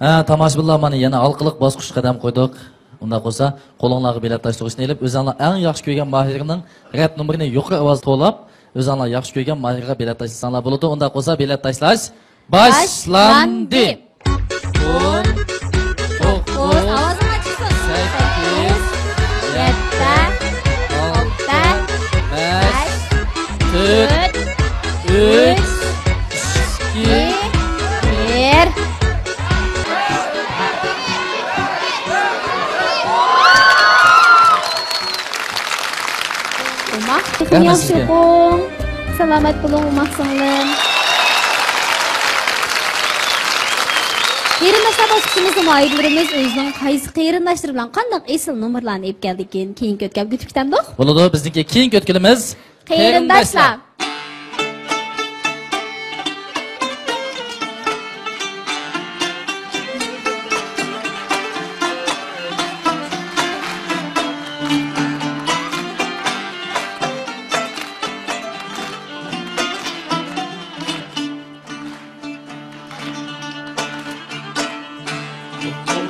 ھە، تاماشىبىنلار، مانا يەنە ھالقىلىق باسقۇچقا قەدەم قويدۇق. ئۇنداق بولسا، قولۇڭلارغا بېلەت تاشلىغۇچنى ئېلىپ، ئۆزۈڭلار ئەڭ ياخشى كۆرگەن ماھىرنىڭ رەت نومۇرىنى يۇقىرى ئاۋازدا توۋلاپ، ئۆزۈڭلار ياخشى كۆرگەن ماھىرغا بېلەت تاشلىساڭلار بولىدۇ. ئۇنداق بولسا، بېلەت تاشلاش باشلاندى. باشلاندى. ئون، توققۇز، ئاۋازىڭ ئاچىلسۇن. سەككىز، يەتتە، ئالتە، بەش، تۆت، ئۈچ، ئىككى، بىر. ئوماق، تېخىمۇ رەھمەت ياخشى سىزگە. ئوقۇڭ. سالامەت بولۇڭ، ئوماق سىڭلىم. قېرىنداشلار، باسقۇچىمىزدا ماھىرلىرىمىز ئۆزىنىڭ قايسى قېرىنداشلىرى بىلەن قانداق ئېسىل نومۇرلارنى ئېلىپ كەلدىكىن، كېيىنكى ئۆتكەلگە ئۆتۈپ كېتەمدۇق؟ بولىدۇ، بىزنىڭكى كېيىنكى ئۆتكىلىمىز قېرىنداشلار. قېرىنداشلار.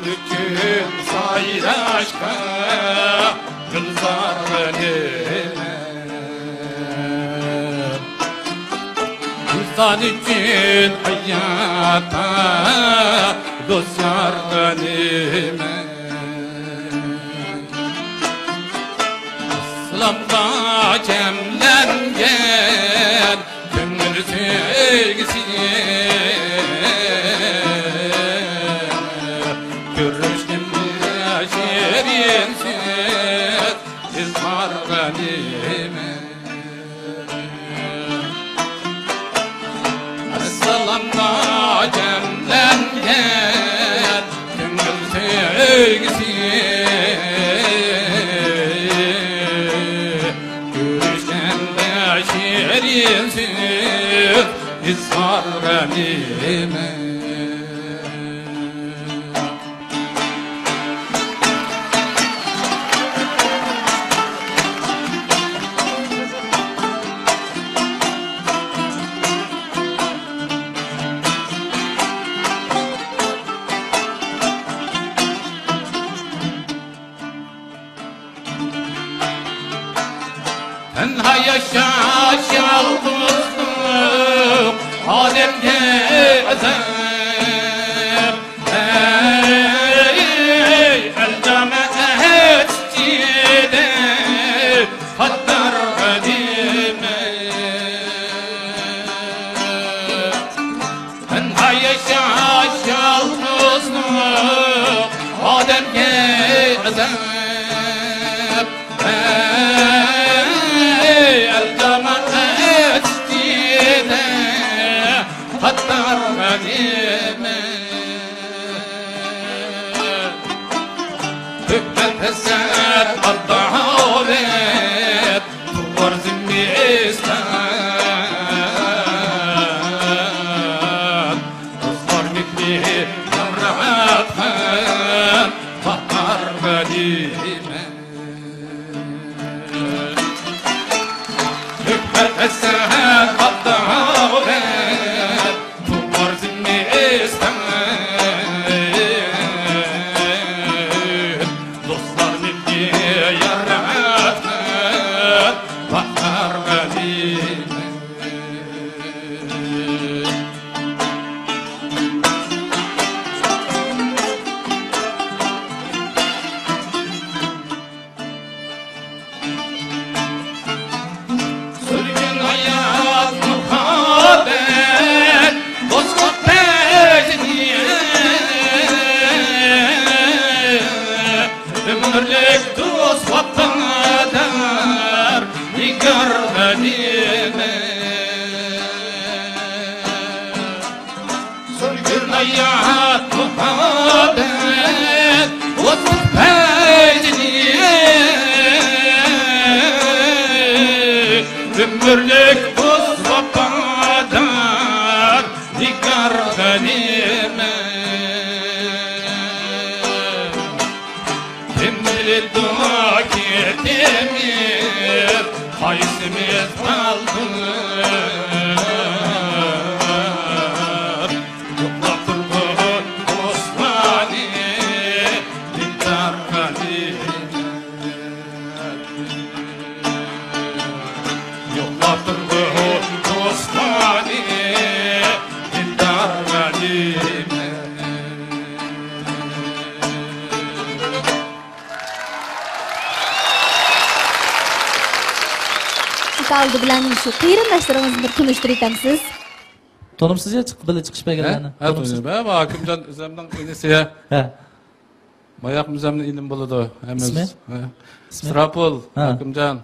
ئۈچۈن سايراشقا گۈلزار غېنىمە، ئىنسان ئۈچۈن ھاياتتا دوست يار غېنىمە. ئىسلامدا جەملەنگەن كۆڭۈل سۆيگۈسى، كۆرۈشكەندە شېرىن سۆز ئىزھار غېنىمە. ئەسسالامدا جەملەنگەن كۆڭۈل سۆيگۈسى، كۆرۈشكەندە شېرىن ياشاش يالغۇزلۇق ئادەمگە ئازاب. ئەي ئەل جامائەت ئىچىدە قاتنار غەنىيمەت. تەنھا ياشاش يالغۇزلۇق ئادەمگە ئازاب. ئەي ئەل جامائەت ئىچىدە قاتنار غەنىيمەت. تۆكمە ھەسرەت، ئاداۋەت، تۇغار زىمىستان. دوستلار مېھرى ياراتقان باھار غەنىيمەت. تۆكمە ھەسرەت، ئاداۋەت، تۇغار زىمىستان. دوستلار مېھرى ياراتقان باھار غەنىيمەت. سۈرگۈن ھايات مۇھەببەت، دوستلۇق پەيزىنى، ئۆمۈرلۈك دوست ۋاپادار نىگار غەنىيمەت. سۈرگۈن ھايات مۇھەببەت، دوستلۇق پەيزىنى، ئۆمۈرلۈك دوست ۋاپادار نىگار غەنىيمەت. كىم بىلىدۇ كېتىمىز قايسىمىز قالدۇق؟ يوقلاپ تۇرغۇ دوستلارنى دىلدار غەنىيمەت. يوقلاپ تۇرغۇ دوستلارنى دىلدار غەنىيمەت. ئاكا، ئالدى بىلەن شۇ قېرىنداشلىرىڭىزنى بىر تونۇشتۇرۇۋېتەمسىز؟ تونۇمسىز يا، چىق-، بىللە چىقىش بەرگەنلەرنى. ھە، تونۇمسىز. تونۇمسىز. ھە، ھاكىمجان ئۆزۈمنىڭ ئىنىسى يا. ھە. ماياق ئۆزۈمنىڭ ئىنىم بولىدۇ، ھەممىمىز. ئىسمى؟ ھە. ئىسمى؟ ئىسراپىل، ھە. ھاكىمجان.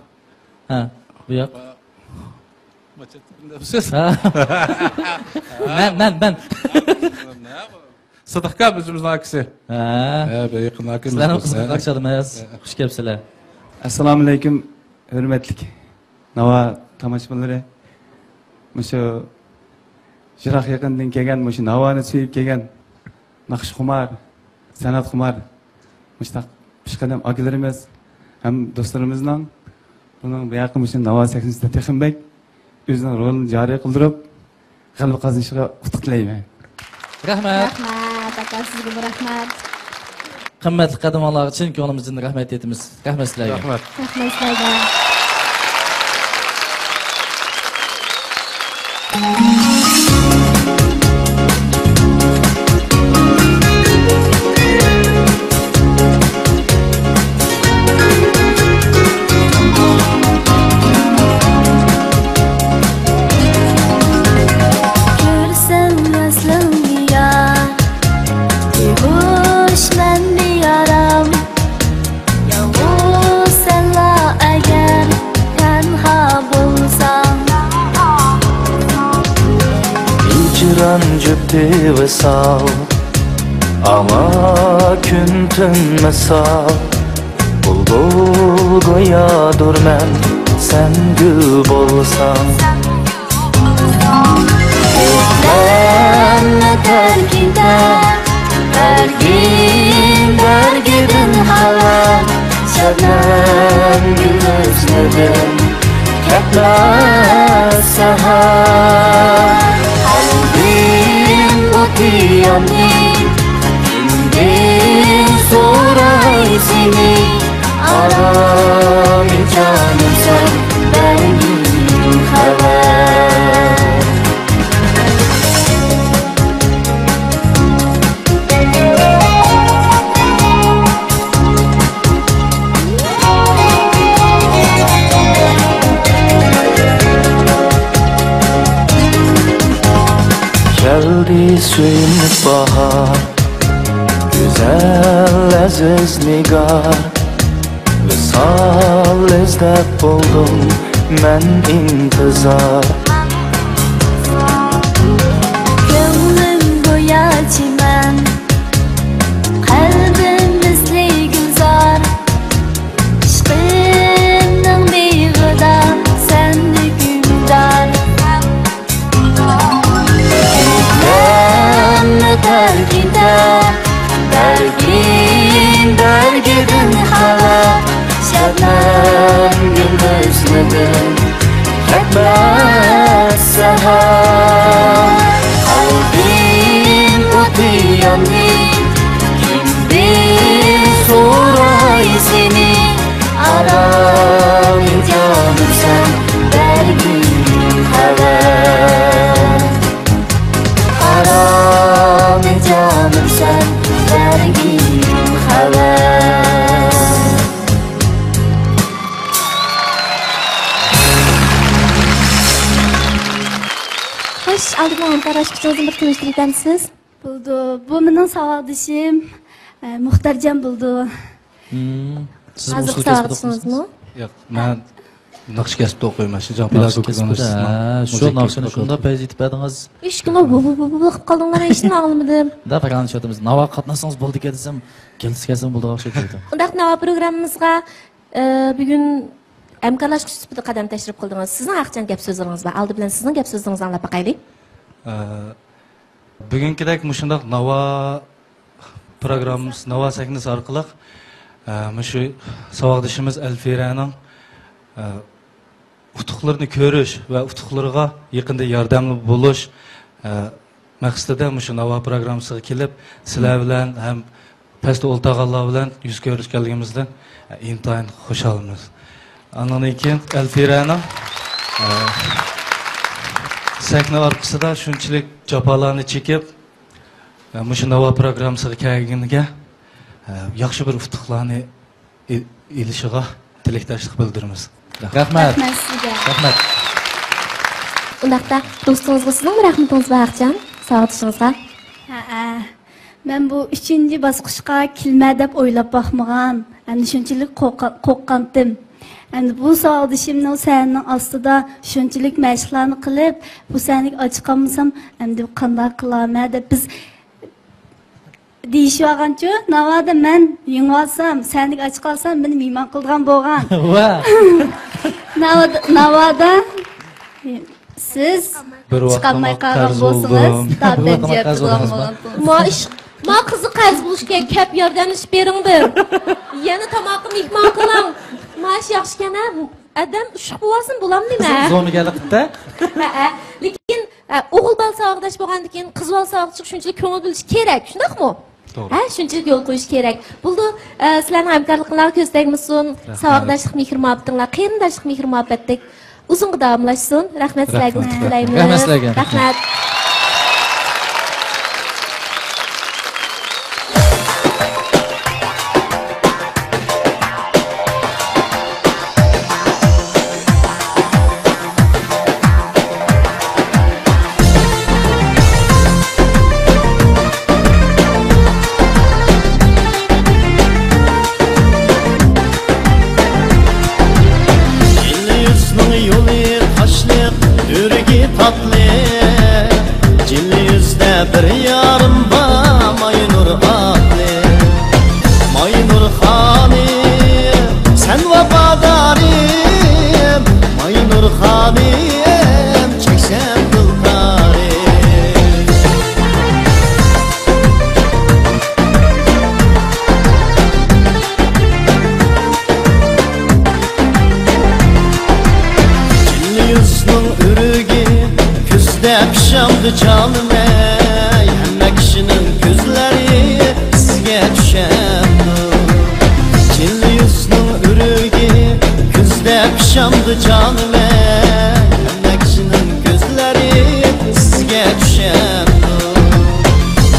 ھە، بۇ ياق. ھە. مەن، مەن، مەن. سىدىق ئاكام ئۆزىمىزنىڭ ئاكىسى. ھە. ھە، بىر يېقىن ئاكىمىز. سىلەرنىڭ بولسا. قىزىقلىق ئاكىشادىم ئەمەس. ھە. خۇش كەپسىلەر. ئەسسالامۇئەلەيكۇم، ھۆرمەتلىك ناۋا تاماشىبىنلىرى. مۇشۇ يىراق يېقىندىن كەلگەن، مۇشۇ ناۋانى سۆيۈپ كەلگەن ناخشىخۇمار، سەنئەتخۇمار، مۇشۇنداق پېشقەدەم ئاكىلىرىمىز ھەم دوستلىرىمىزنىڭ بۇنىڭ بۇياققا مۇشۇ ناۋا سەھنىسىدە تېخىمۇ بەك ئۆزىنىڭ رولىنى جارى قىلدۇرۇپ، غەلىبە قازىنىشىغا ئۇتۇق تىلەيمەن. رەھمەت. رەھمەت، ئاكا، سىزگىمۇ رەھمەت. قىممەتلىك قەدىمىڭلارغا چىن كۆڭلىمىزدىن رەھمەت ئېيتىمىز. رەھمەت سىلەرگە. رەھمەت. رەھمەت سىلەرگە. كۆرسەم ۋەسلىڭنى يار، بىھوش مەن بىئارام. يالغۇز سەنلا ئەگەر تەنھا بولساڭ، ھىجران جۈپتى ۋىسال، ئاڭا كۈن تۈن مىسال. بۇلبۇل گويادۇر مەن، سەن گۈل بولساڭ. ئىزدەنمە تەركىدە، بەرگىم بەرگىدىن خەۋەر، شەبنەم گۈللىرىدىن كەتمەس سەھەر. قەلبىم ئوتى ياندى، كىمدىن سوراي سېنى، ئارامى جانىم سەن، بەرگىم باھار، گۈزەل ئەزىز نىگار، ۋىسال ئىزدەپ بولدۇم مەن ئىنتىزار. كۆڭلۈم گويا چىمەن، قەلبىم مىسلى گۈلزار. ئىشقىمنىڭ مېغىدا سەن ھۆكۈمدار. كەتمەممۇ تەركىدە بەرگىم بەرگىدىن خەۋەر، شەبنەم گۈل ھۆسنىدىن كەتمەس سەھەر. قەلبىم ئوتى ياندى، كىمدىن سوراي سېنى، ئارام جانىم سەن بەرگىن خەۋەر. ئارام جانىم سەن بەرگىن خەۋەر. خوش، ئالدى بىلەن ھەمكارلاشقۇچىڭىزنى بىر تونۇشتۇرۇۋېتەمسىز؟ بولىدۇ. بۇ مېنىڭ ساۋاقدىشىم، ئە، مۇختەرجان بولىدۇ. مم. سىز ھازىرقى ساۋاقدىشىڭىزمۇ؟ ياق، مەن ناخشا كەسپىدە ئوقۇيمەن، شىنجاڭ پېداگوگىكا ئۇنىۋېرسىتېتىنىڭ ھە، شۇ مۇزىكا ناخشىنى فاكۇلتېتىدا. شۇنداق پەيزى يېتىپ بەردىڭىز. ئىشكىلا ۋۇ ۋۇ ۋۇ ۋۇ قىلىپ قالدىڭلار، ھېچنېمە ئاڭلىمىدىم. دا پاكانلىشىۋاتىمىز. ناۋاغا قاتناشسىڭىز بولىدىكەن دېسەم، كەلسە كەلسىمۇ بولىدىغان ئوخشايدۇ. ئۇنداق ناۋا پروگراممىمىزغا، ئە، بۈگۈن ھەمكارلاشقۇچى سۈپىتىدە قەدەم تەشرىپ قىلدىڭىز. سىزنىڭ ئاخىرقى گەپ سۆزلىرىڭىز بار. ئالدى بىلەن سىزنىڭ گەپ سۆزلىرىڭىزنى ئاڭلاپ باقايلى. ئە، بۈگۈنكىدەك مۇشۇنداق ناۋا پروگراممىسى، ناۋا سەھنىسى ئارقىلىق، ئە، مۇشۇ ساۋاقدىشىمىز ئەلفىرەنىڭ، ئە، ئۇتۇقلىرىنى كۆرۈش ۋە ئۇتۇقلىرىغا يېقىندا ياردەملى بولۇش، ئە، مەقسىتىدە مۇشۇ ناۋا پروگراممىسىغا كېلىپ، سىلەر بىلەن ھەم پەستە ئولتۇرغانلار بىلەن يۈز كۆرۈشكەنلىكىمىزدىن، ئە، ئىنتايىن خۇشالمىز. ئاندىن كېيىن ئەلفىرەنىڭ، ئە، سەھنە ئارقىسىدا شۇنچىلىك جاپالارنى چېكىپ، ئە، مۇشۇ ناۋا پروگراممىسىغا كەلگىنىگە، ئە، ياخشى بىر ئۇتۇقلارنى ئېلىشىغا تىلەكداشلىق بىلدۈرىمىز. رەھمەت. رەھمەت سىزگە. رەھمەت. ئۇنداقتا دوستىڭىزغا سىزنىڭمۇ رەھمىتىڭىز بار ئاخىجان، ساۋاقدىشىڭىزغا؟ ھەئە. مەن بۇ ئۈچىنچى باسقۇچقا كىرىمەن دەپ ئويلاپ باقمىغان. ئەمدى شۇنچىلىك قورقا-، قورققانتىم. ئەمدى بۇ ساۋاقدىشىمنىڭ سەھنىنىڭ ئاستىدا شۇنچىلىك مەشىقلەرنى قىلىپ، بۇ سەھنىگە ئاچ قالمىسام، ئەمدى قانداق قىلارمەن دەپ بىز دېيىشىۋالغانچۇ، ناۋادا مەن يېڭىۋالسام، سەھنىگە ئاچ قالسام، مېنى مېھمان قىلىدىغان بولغان. ۋا! ناۋادا، ناۋادا سىز بىر ۋاقىت چىقالماي قالغان بولسىڭىز، بىر ۋاقىت قەرز بولغان. ما ئىش، ما قىزى قەرز بولۇشكەن، كەپ ياردەملىشىپ بېرىڭدىن. يەنە تاماققا مېھمان قىلىڭ. ما ئىش ياخشىكەن ھە؟ ئادەم ئۇششۇق بولۇۋالسىمۇ بولامدۇ نېمە؟ زومىگەرلىك قىپتۇ. ھەئە. لېكىن، ئە، ئوغۇل بالا ساۋاقداش بولغاندىن كېيىن قىز بالا ساۋاقداشقا شۇنچىلىك كۆڭۈل بۆلۈش كېرەك، شۇنداقمۇ؟ توغرا. ھە، شۇنچىلىك يول قويۇش كېرەك. بولىدۇ، ئە، سىلەرنىڭ ھەمكارلىقىڭلارغا كۆز تەگمىسۇن. رەھمەت. ساۋاقداشلىق مېھىر مۇھەببىتىڭلار، قېرىنداشلىق مېھىر مۇھەببەتلىك ئۇزۇنغا داۋاملاشسۇن. رەھمەت سىلەرگە، رەھمەت. ئۈمىد تىلەيمىز. رەھمەت سىلەرگە. رەھمەت. يۈزنىڭ يولى تاشلىق، ئۆرۈگى تاتلىق. جىللە يۈزدە بىر يارىم بار، ماينۇر ئاتلىق. ماينۇر خانىم، سەن ۋاپادارىم. ماينۇر خانىم، چەكسەم دىلدارىم. جىللە يۈزنىڭ ئۆرۈگى كۈزدە پىشامدۇ جانىم ئەي، ھەممە كىشىنىڭ كۆزلىرى سىزگە چۈشەمدۇ؟ جىللە يۈزنىڭ ئۆرۈگى كۈزدە پىشامدۇ جانىم ئەي، ھەممە كىشىنىڭ كۆزلىرى سىزگە چۈشەمدۇ؟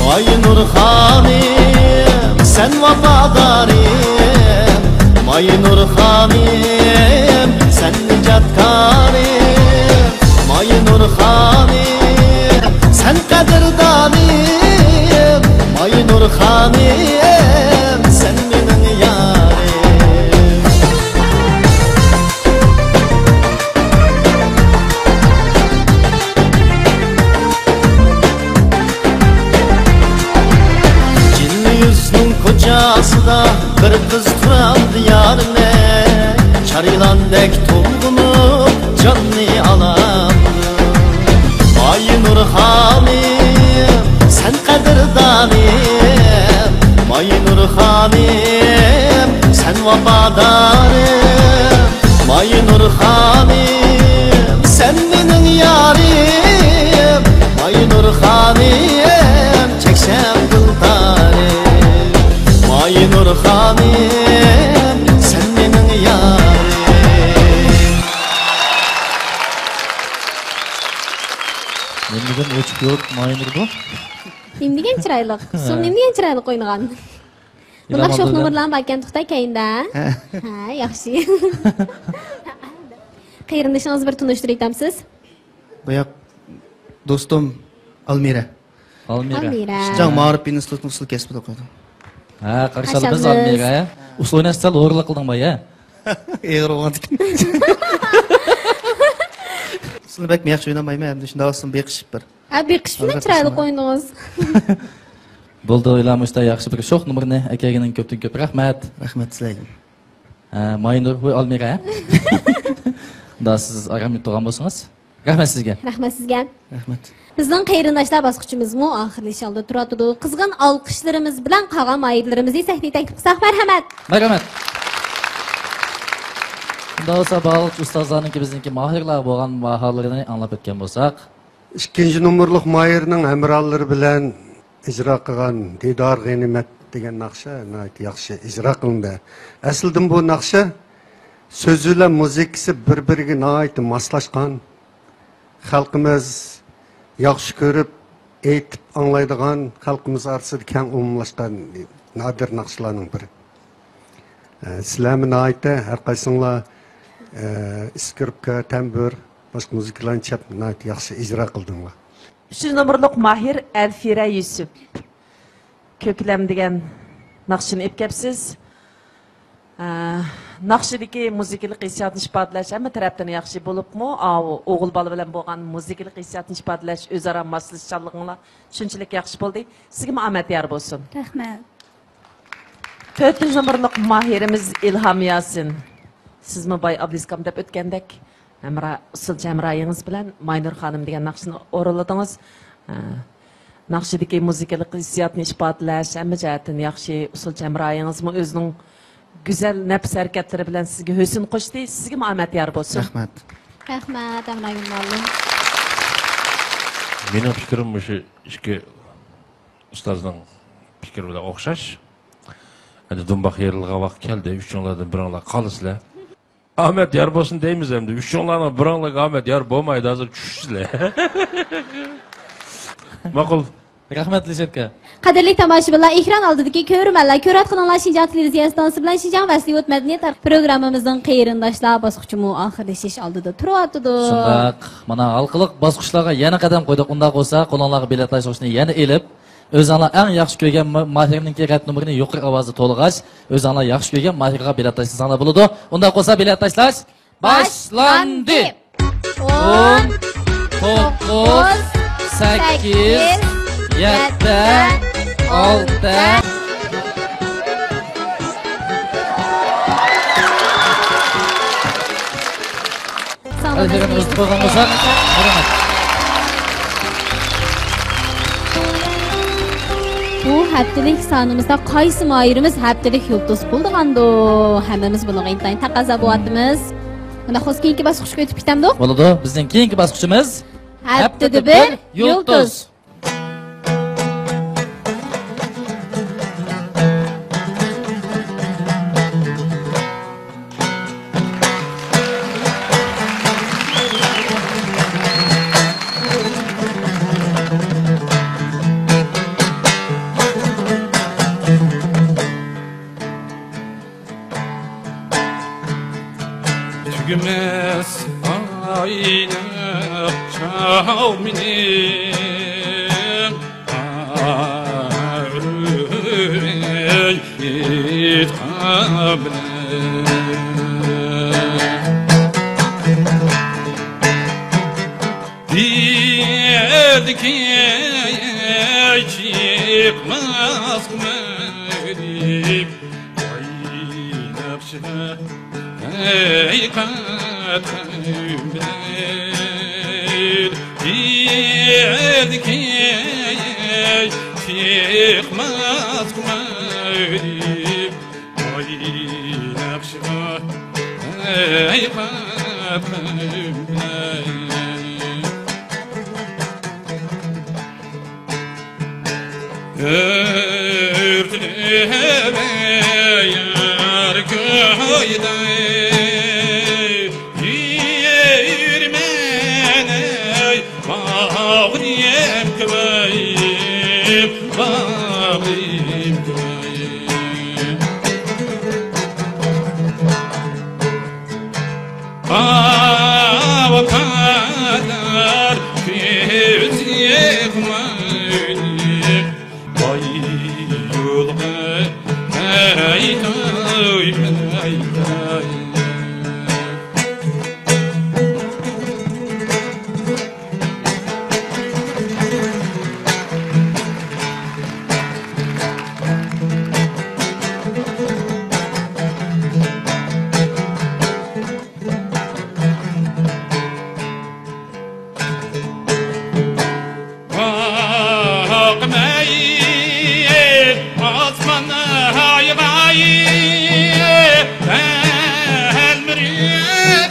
ماينۇر خانىم، سەن ۋاپادارىم، ماينۇر خانىم، سەن نىجاتكارىم، ماينۇر خانىم، سەن قەدىردانىم. خانىم، سەن مېنىڭ يارىم. جىلۋە يۈزنىڭ كوچاسىدا بىر قىز تۇرامدۇ يارىمەن، چارىلاندەك تولغىنىپ جاننى ئالامدۇ. ماينۇر خانىم، سەن قەدىردانىم، ماينۇر خانىم، سەن ۋاپادارىم، ماينۇر خانىم، سەن مېنىڭ يارىم، ماينۇر خانىم، چەكسەم دىلدارىم، ماينۇر خانىم، سەن مېنىڭ يارىم. نېمىدىن ئوچۇق يورۇق ماينۇر بۇ؟ نېمىدېگەن چىرايلىق، ئۇسسۇل نېمىدېگەن چىرايلىق ئوينىغان. بۇنداق شوخ نومۇرلار باركەن توختاي كەينىدە. ھە. ھە، ياخشى. قېرىندىشىڭىزنى بىر تونۇشتۇرۇۋېتەمسىز؟ بۇياق دوستۇم ئالمىرە. ئالمىرە. ئالمىرە. شىنجاڭ مائارىپ ئىنستىتۇتىنىڭ ئۇسسۇل كەسپىدە ئوقۇيدۇ. ھە، قارشى ئالىمىز ئالمىرە. ئۇسسۇل ئويناشتا سەل ھورلۇق قىلدىڭ باي، ھە؟ ئېغىر بولغاندىكىن. ئۇسسۇلنى بەكمۇ ياخشى ئوينىمايمەن، ئەمدى شۇنداق بولسىمۇ بېقىشىپ بىر. ھە، بېقىش بىلەن چىرايلىق ئوينىدىڭىز. بولدى، ئىلاھىم، مۇشۇنداق ياخشى بىر شوخ نومۇرنى ئەكەلگىنىڭگە كۆپتىن كۆپ رەھمەت. رەھمەت سىلەرگە. ھە، ماينۇر، ۋاي، ئالمىرە، ھە؟ دا سىز ئارام ئېلىپ تۇرغان بولسىڭىز. رەھمەت سىزگە. رەھمەت سىزگە. رەھمەت. بىزنىڭ قېرىنداشلار باسقۇچىمىزمۇ ئاخىرلىشىش ئالدىدا تۇرۇۋاتىدۇ. قىزغىن ئالقىشلىرىمىز بىلەن قالغان ماھىرلىرىمىزنى سەھنىگە تەكلىپ قىلساق، مەرھەمەت. مەرھەمەت. شۇنداق بولسا، باھالىغۇچى ئۇستازلارنىڭكى بىزنىڭكى ماھىرلار بولغان باھالىرىنى ئاڭلاپ ئۆتكەن بولساق. ئىككىنچى نومۇرلۇق ماھىرنىڭ ھەمراھلىرى بىلەن ئىجرا قىلغان دىدار غەنىيمەت دېگەن ناخشا ناھايىتى ياخشى ئىجرا قىلىندى. ئەسلىدىن بۇ ناخشا سۆزى بىلەن مۇزىكىسى بىر-بىرىگە ناھايىتى ماسلاشقان. خەلقىمىز ياخشى كۆرۈپ، ئېيتىپ ئاڭلايدىغان، خەلقىمىز ئارىسىدا كەڭ ئومۇملاشقان نادىر ناخشىلارنىڭ بىرى. ئە، سىلەرمۇ ناھايىتى ھەر قايسىڭلار، ئە، ئىسكرىپكا، تەمبۇر، باشقا مۇزىكىلارنى چاپ ناھايىتى ياخشى ئىجرا قىلدىڭلار. ئۈچىنچى نومۇرلۇق ماھىر ئەلفىرە يۈسۈپ. كۆكلەم دېگەن ناخشىنى ئېلىپ كەپسىز. ئە، ناخشىدىكى مۇزىكىلىق ھېسسىياتنى ئىپادىلەش ھەممە تەرەپتىن ياخشى بولۇپمۇ، ئاۋۇ ئوغۇل بالا بىلەن بولغان مۇزىكىلىق ھېسسىياتنى ئىپادىلەش، ئۆزئارا ماسلىشىشچانلىقىڭلار شۇنچىلىك ياخشى بولدى. سىزگىمۇ ئامەت يار بولسۇن. رەھمەت. تۆتىنچى نومۇرلۇق ماھىرىمىز ئىلھام ياسىن. سىزمۇ باي ئابلىسكام دەپ ئۆتكەندەك، ھەمراھ، ئۇسسۇلچى ھەمراھىڭىز بىلەن ماينۇر خانىم دېگەن ناخشىنى ئورۇنلىدىڭىز. ئە، ناخشىدىكى مۇزىكىلىق ھېسسىياتنى ئىپادىلەش ھەممە جەھەتتىن ياخشى. ئۇسسۇلچى ھەمراھىڭىزمۇ ئۆزىنىڭ گۈزەل نەپىس ھەرىكەتلىرى بىلەن سىزگە ھۆسن قوشتى. سىزگىمۇ ئامەت يار بولسۇن. رەھمەت. رەھمەت، ھەمراھىم مۇئەللىم. مېنىڭ پىكرىم مۇشۇ ئىككى ئۇستازنىڭ پىكرى بىلەن ئوخشاش. ئەمدى دۇمباق يېرىلغان ۋاقىت كەلدى، ئۈچۈڭلاردىن بىرىڭلار قالىسىلەر. ئامەت يار بولسۇن دەيمىز ئەمدى. ئۈچۈڭلارنىڭ بىرىڭلارغا ئامەت يار بولمايدۇ، ھازىر چۈشىسىلەر. ماقۇل. رەھمەت، لىشەتكە. قەدىرلىك تاماشىبىنلار، ئېكران ئالدىدىكى كۆرۈرمەنلەر، كۆرۈۋاتقىنىڭلار شىنجاڭ تېلېۋىزىيە ئىستانسىسى بىلەن شىنجاڭ ۋەسلىۋۇت مەدەنىيەت پروگراممىمىزنىڭ قېرىنداشلار باسقۇچىمۇ ئاخىرلىشىش ئالدىدا تۇرۇۋاتىدۇ. شۇنداق. مانا ھالقىلىق باسقۇچلارغا يەنە قەدەم قويدۇق. ئۇنداق بولسا، قولۇڭلارغا بېلەت تاشلىغۇچنى يەنە ئېلىپ، ئۆزۈڭلار ئەڭ ياخشى كۆرگەن ما-، ماھىرنىڭكى رەت نومۇرىنى يۇقىرى ئاۋازدا توۋلىغاچ، ئۆزۈڭلار ياخشى كۆرگەن ماھىرغا بېلەت تاشلىساڭلار بولىدۇ. ئۇنداق بولسا، بېلەت تاشلاش باشلاندى! ئون، توققۇز، سەككىز، يەتتە، ئالتە. ساڭا ئەلپەينى ئۈزۈپ قويغان بولساق، رەھمەت. بۇ ھەپتىلىك سانىمىزدا قايسى ماھىرىمىز ھەپتىلىك يۇلتۇز بولىدىغاندۇ؟ ھەممىمىز بۇنىڭغا ئىنتايىن تەقەززا بولۇۋاتىمىز. مۇنداق بولسا كېيىنكى باسقۇچقا ئۆتۈپ كېتەمدۇق؟ بولىدۇ. بىزنىڭ كېيىنكى باسقۇچىمىز ھەپتىدە بىر يۇلتۇز. تۈگىمەس ئاينىڭ چاۋ مېنىڭ. ئېيتقان بىلەن. دېدىكى، چىقماسقىمەن دەپ، ۋاي ناخشا ھەقىقەتەن بىلەن. دېدىكى، چىقماسقىمەن دەپ، ۋاي ناخشا ھەقىقەتەن بىلەن. ئۆرتىلىپ يار كويىدا يۈرمەن، ئەي باغرىم كۆي، باغرىم كۆي. ئاۋۇ قەدەر كۆز يىغمايلى، ۋاي يولغا، ھەي، ھەي، ھەي، ھەي. باقماي ئاسمان ئايغاي، تەلمۈرۈپ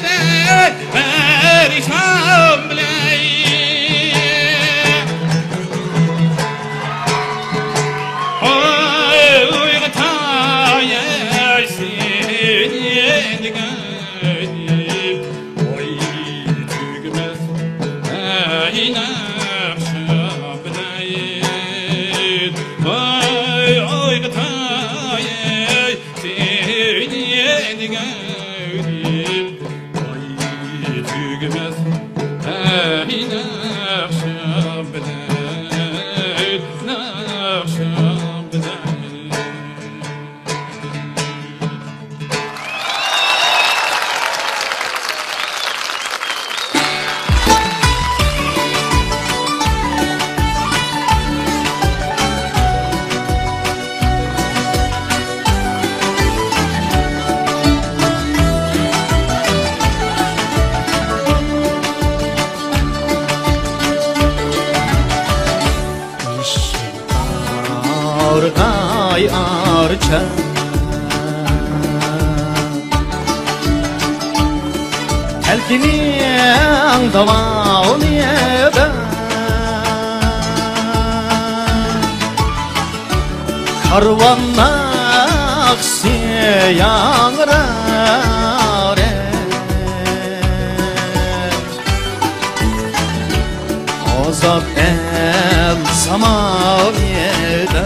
پەرىشان بىلەي. ئويغىتاي سېنى دېگەن، ئوي تۈگىمەس ئەي ناخشا بىلەي. ئوي ئويغىتاي سېنى دېگەن، ئوي تۈگىمەس ئەي ناخشا بىلەي، ناخشا بىلەي. ئارغاي ئارچا، تەلكىنىڭ داۋامىدا كارۋان ناخشىسى ياڭرار. ئازاب ئەل ساماۋىدا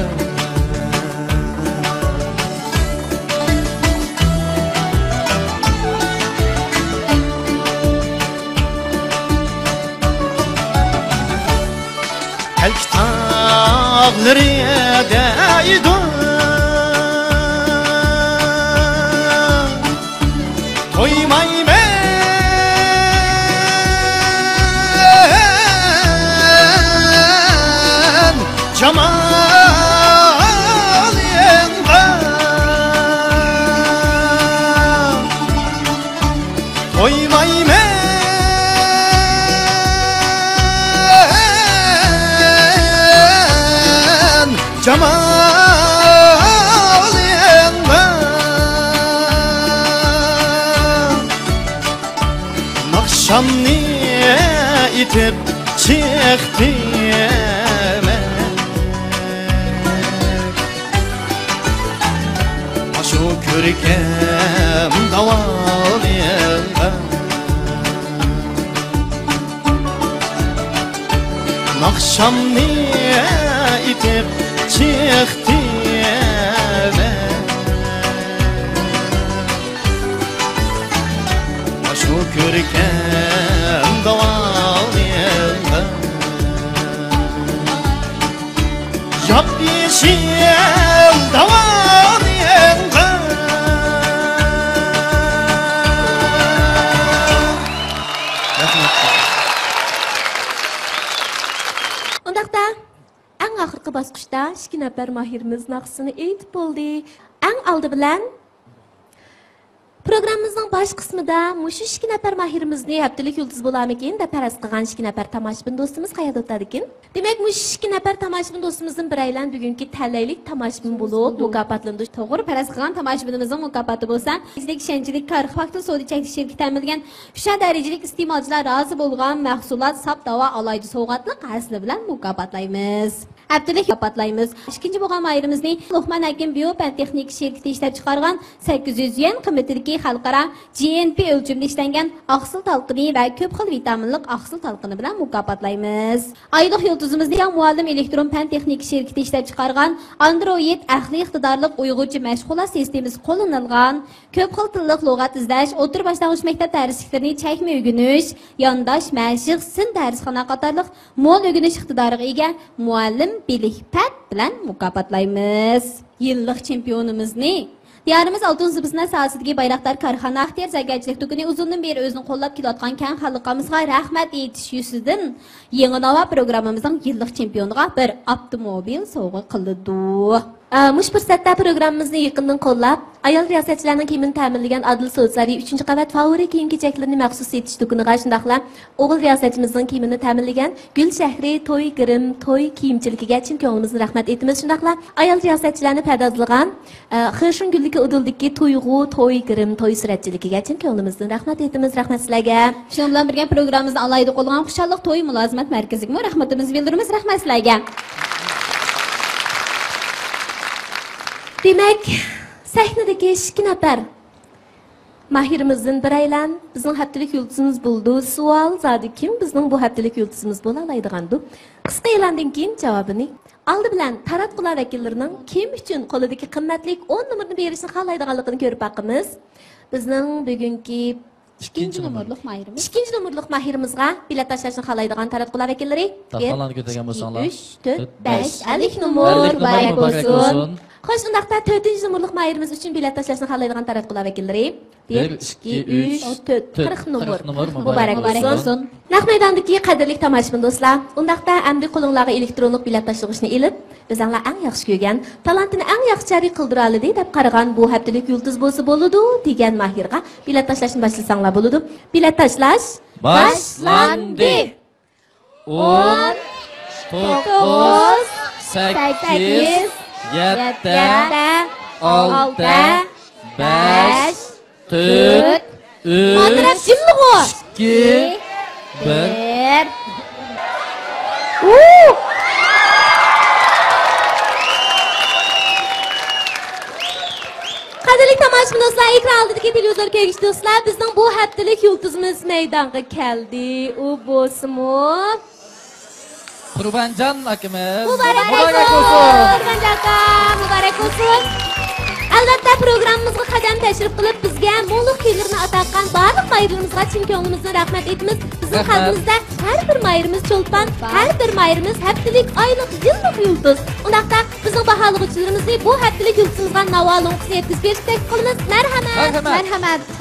تەلكە تاغلىرى دەيدۇ. تويمايمەن جامالىڭغا، تويمايمەن جامالىڭغا. ناخشامنى ئېيتىپ چىقتىمەن، ئاشۇ كۆركەم داۋانىڭغا. ناخشامنى ئېيتىپ چىقتىمەن، ئاشۇ كۆركەم داۋانىڭغا. ياپيېشىل ئىككى نەپەر ماھىرىمىز ناخشىسىنى ئېيتىپ بولدى. ئەڭ ئالدى بىلەن پروگراممىمىزنىڭ باش قىسمىدا مۇشۇ ئىككى نەپەر ماھىرىمىزنى ھەپتىلىك يۇلتۇز بولارمىكىن دەپ پەرەز قىلغان ئىككى نەپەر تاماشىبىن دوستىمىز قەيەردە ئولتۇرىدىكىن؟ دېمەك، مۇشۇ ئىككى نەپەر تاماشىبىن دوستىمىزدىن بىرەيلەن بۈگۈنكى تەلەيلىك تاماشىبىن بولۇپ مۇكاپاتلىنىدۇ. توغرا پەرەز قىلغان تاماشىبىنىمىزنىڭ مۇكاپاتى بولسا، ئىشەنچلىك كارخ فاكتور سودا چەكلىك شىركىتى تەمىنلىگەن ئۈچەر دەرىجىلىك ئىستېمالچىلار رازى بولغان مەھسۇلات ساپ داۋا ئالايجۇ سوۋغاتلىق ھەسىلى بىلەن مۇكاپاتلايمىز. ھەپتىلىك مۇكاپاتلايمىز. ئىككىنچى بولغان ماھىرىمىزنى لوقمان ھەكىم بىيو پەن تېخنىكا شىركىتى ئىشلەپ چىقارغان سەككىز يۈز يۈەن قىممىتىدىكى خەلقئارا جى ئېن پى ئۆلچىمىدە ئىشلەنگەن ئاقسىل تالقىنى ۋە كۆپ خىل ۋىتامىنلىق ئاقسىل تالقىنى بىلەن مۇكاپاتلايمىز. ئايلىق يۇلتۇزىمىزنى ياڭ مۇئەللىم ئېلېكترون پەن تېخنىكا شىركىتى ئىشلەپ چىقارغان ئاندرويىد ئەقلىي ئىقتىدارلىق ئۇيغۇرچە مەشغۇلات سىستېمىسى قوللىنىلغان كۆپ خىل تىللىق لۇغەت ئىزدەش، ئوتتۇرا باشلانغۇچ مەكتەپ دەرسلىكلىرىنى چەكمە ئۆگىنىش، يانداش، مەشىق، سىن دەرسخانا قاتارلىق مول ئۆگىنىش ئىقتىدارىغا ئىگە مۇئەللىم بىلىك پەت بىلەن مۇكاپاتلايمىز. يىللىق چېمپىيونىمىزنى دىيارىمىز ئالتۇن زىبىسىنە ساھەسىدىكى بايراقدار كارخانا ئەختىيار زەرگەرچىلىك دۇكىنى ئۇزۇندىن بېرى ئۆزىنى قوللاپ كېلىۋاتقان كەڭ خەلقىمىزغا رەھمەت ئېيتىش يۈزىسىدىن يېڭى ناۋا پروگراممىمىزنىڭ يىللىق چېمپىيونىغا بىر ئاپتوموبىل سوۋغا قىلىدۇ. ئا، مۇشۇ پۇرسەتتە پروگراممىمىزنى يېقىندىن قوللاپ، ئايال رىياسەتچىلەرنىڭ كىيىمىنى تەمىنلىگەن ئادىل سودا سارىيى ئۈچىنچى قەۋەت فاۋورى كىيىم-كېچەكلىرىنى مەخسۇس سېتىش دۇكىنىغا، شۇنداقلا ئوغۇل رىياسەتچىمىزنىڭ كىيىمىنى تەمىنلىگەن گۈل شەھىرى توي گىرىم توي كىيىمچىلىكىگە چىن كۆڭلىمىزدىن رەھمەت ئېيتىمىز. شۇنداقلا ئايال رىياسەتچىلەرنى پەردازلىغان، ئە، خېشىڭ گۈللۈكى ئۇدۇلدىكى تۇيغۇ توي گىرىم توي سۈرەتچىلىكىگە چىن كۆڭلىمىزدىن رەھمەت ئېيتىمىز. رەھمەت سىلەرگە. شۇنىڭ بىلەن بىرگە پروگراممىمىزنى ئالاھىدە قوللىغان خۇشاللىق توي مۇلازىمەت مەركىزىگىمۇ رەھمىتىمىزنى بىلدۈرىمىز. رەھمەت سىلەرگە. دېمەك، سەھنىدىكى ئىككى نەپەر ماھىرىمىزدىن بىرەيلەن بىزنىڭ ھەپتىلىك يۇلتۇزىمىز بولىدۇ. سوئال زادى كىم بىزنىڭ بۇ ھەپتىلىك يۇلتۇزىمىز بولالايدىغاندۇ؟ قىسقا ئېلاندىن كېيىن جاۋابىنى. ئالدى بىلەن تاراتقۇلار ۋەكىللىرىنىڭ كىم ئۈچۈن قولىدىكى قىممەتلىك ئون نومۇرنى بېرىشنى خالايدىغانلىقىنى كۆرۈپ باقىمىز. بىزنىڭ بۈگۈنكى ئىككىنچى نومۇرلۇق ماھىرىمىز. ئىككىنچى نومۇرلۇق ماھىرىمىزغا بېلەت تاشلاشنى خالايدىغان تاراتقۇلار ۋەكىللىرى. بىر، تارتقانلارنى كۆتۈرگەن ئىككى، بولساڭلار. ئۈچ، تۆت، بەش. ئەللىك نومۇر. ئەللىك نومۇر مۇبارەك بولسۇن. خوش، ئۇنداقتا تۆتىنچى نومۇرلۇق ماھىرىمىز ئۈچۈن بېلەت تاشلاشنى خالايدىغان تاراتقۇلار ۋەكىللىرى. بىر، بىر، ئىككى، ئىككى، ئۈچ، ئۈچ، تۆت، تۆت. قىرىق نومۇر. قىرىق نومۇر مۇبارەك مۇبارەك بولسۇن. بولسۇن. نەق مەيداندىكى قەدىرلىك تاماشىبىن دوستلار، ئۇنداقتا ئەمدى قولۇڭلارغا ئېلېكترونلۇق بېلەت تاشلىغۇچنى ئېلىپ، ئۆزەڭلار ئەڭ ياخشى كۆرگەن، تالانتىنى ئەڭ ياخشى جارى قىلدۇرالايدۇ دەپ قارىغان بۇ ھەپتىلىك يۇلتۇز بولسا بولىدۇ دېگەن ماھىرغا بېلەت تاشلاشنى باشلىساڭلار بولىدۇ. بېلەت تاشلاش باشلاندى. ئون، توققۇز، سەككىز، يەتتە، ئالتە، بەش، تۆت، ئۈچ، ئىككى، بىر. قەدىرلىك تاماشىبىن دوستلار، ئېكران ئالدىدىكى تېلېۋىزور كۆرگۈچى دوستلار، بىزنىڭ بۇ ھەپتىلىك يۇلتۇزىمىز مەيدانغا كەلدى. ئۇ بولسىمۇ قۇربانجان ئاكىمىز. مۇبارەك بولسۇن! قۇربانجان ئاكا، مۇبارەك بولسۇن! ئەلۋەتتە، پروگراممىمىزغا قەدەم تەشرىپ قىلىپ، بىزگە مۇڭلۇق كۈيلىرىنى ئاتا قىلغان بارلىق ماھىرلىرىمىزغا چىن كۆڭلىمىزدىن رەھمەت ئېيتىمىز. بىزنىڭ قەلبىمىزدە ھەر بىر ماھىرىمىز چولپان، ھەر بىر ماھىرىمىز ھەپتىلىك، ئايلىق، يىللىق يۇلتۇز. ئۇنداقتا، بىزنىڭ باھالىغۇچىلىرىمىزنى بۇ ھەپتىلىك يۇلتۇزىمىزغا ناۋا لوڭقىسىنى يەتكۈزۈپ بېرىشكە تەكلىپ قىلىمىز. مەرھەمەت! مەرھەمەت! مەرھەمەت!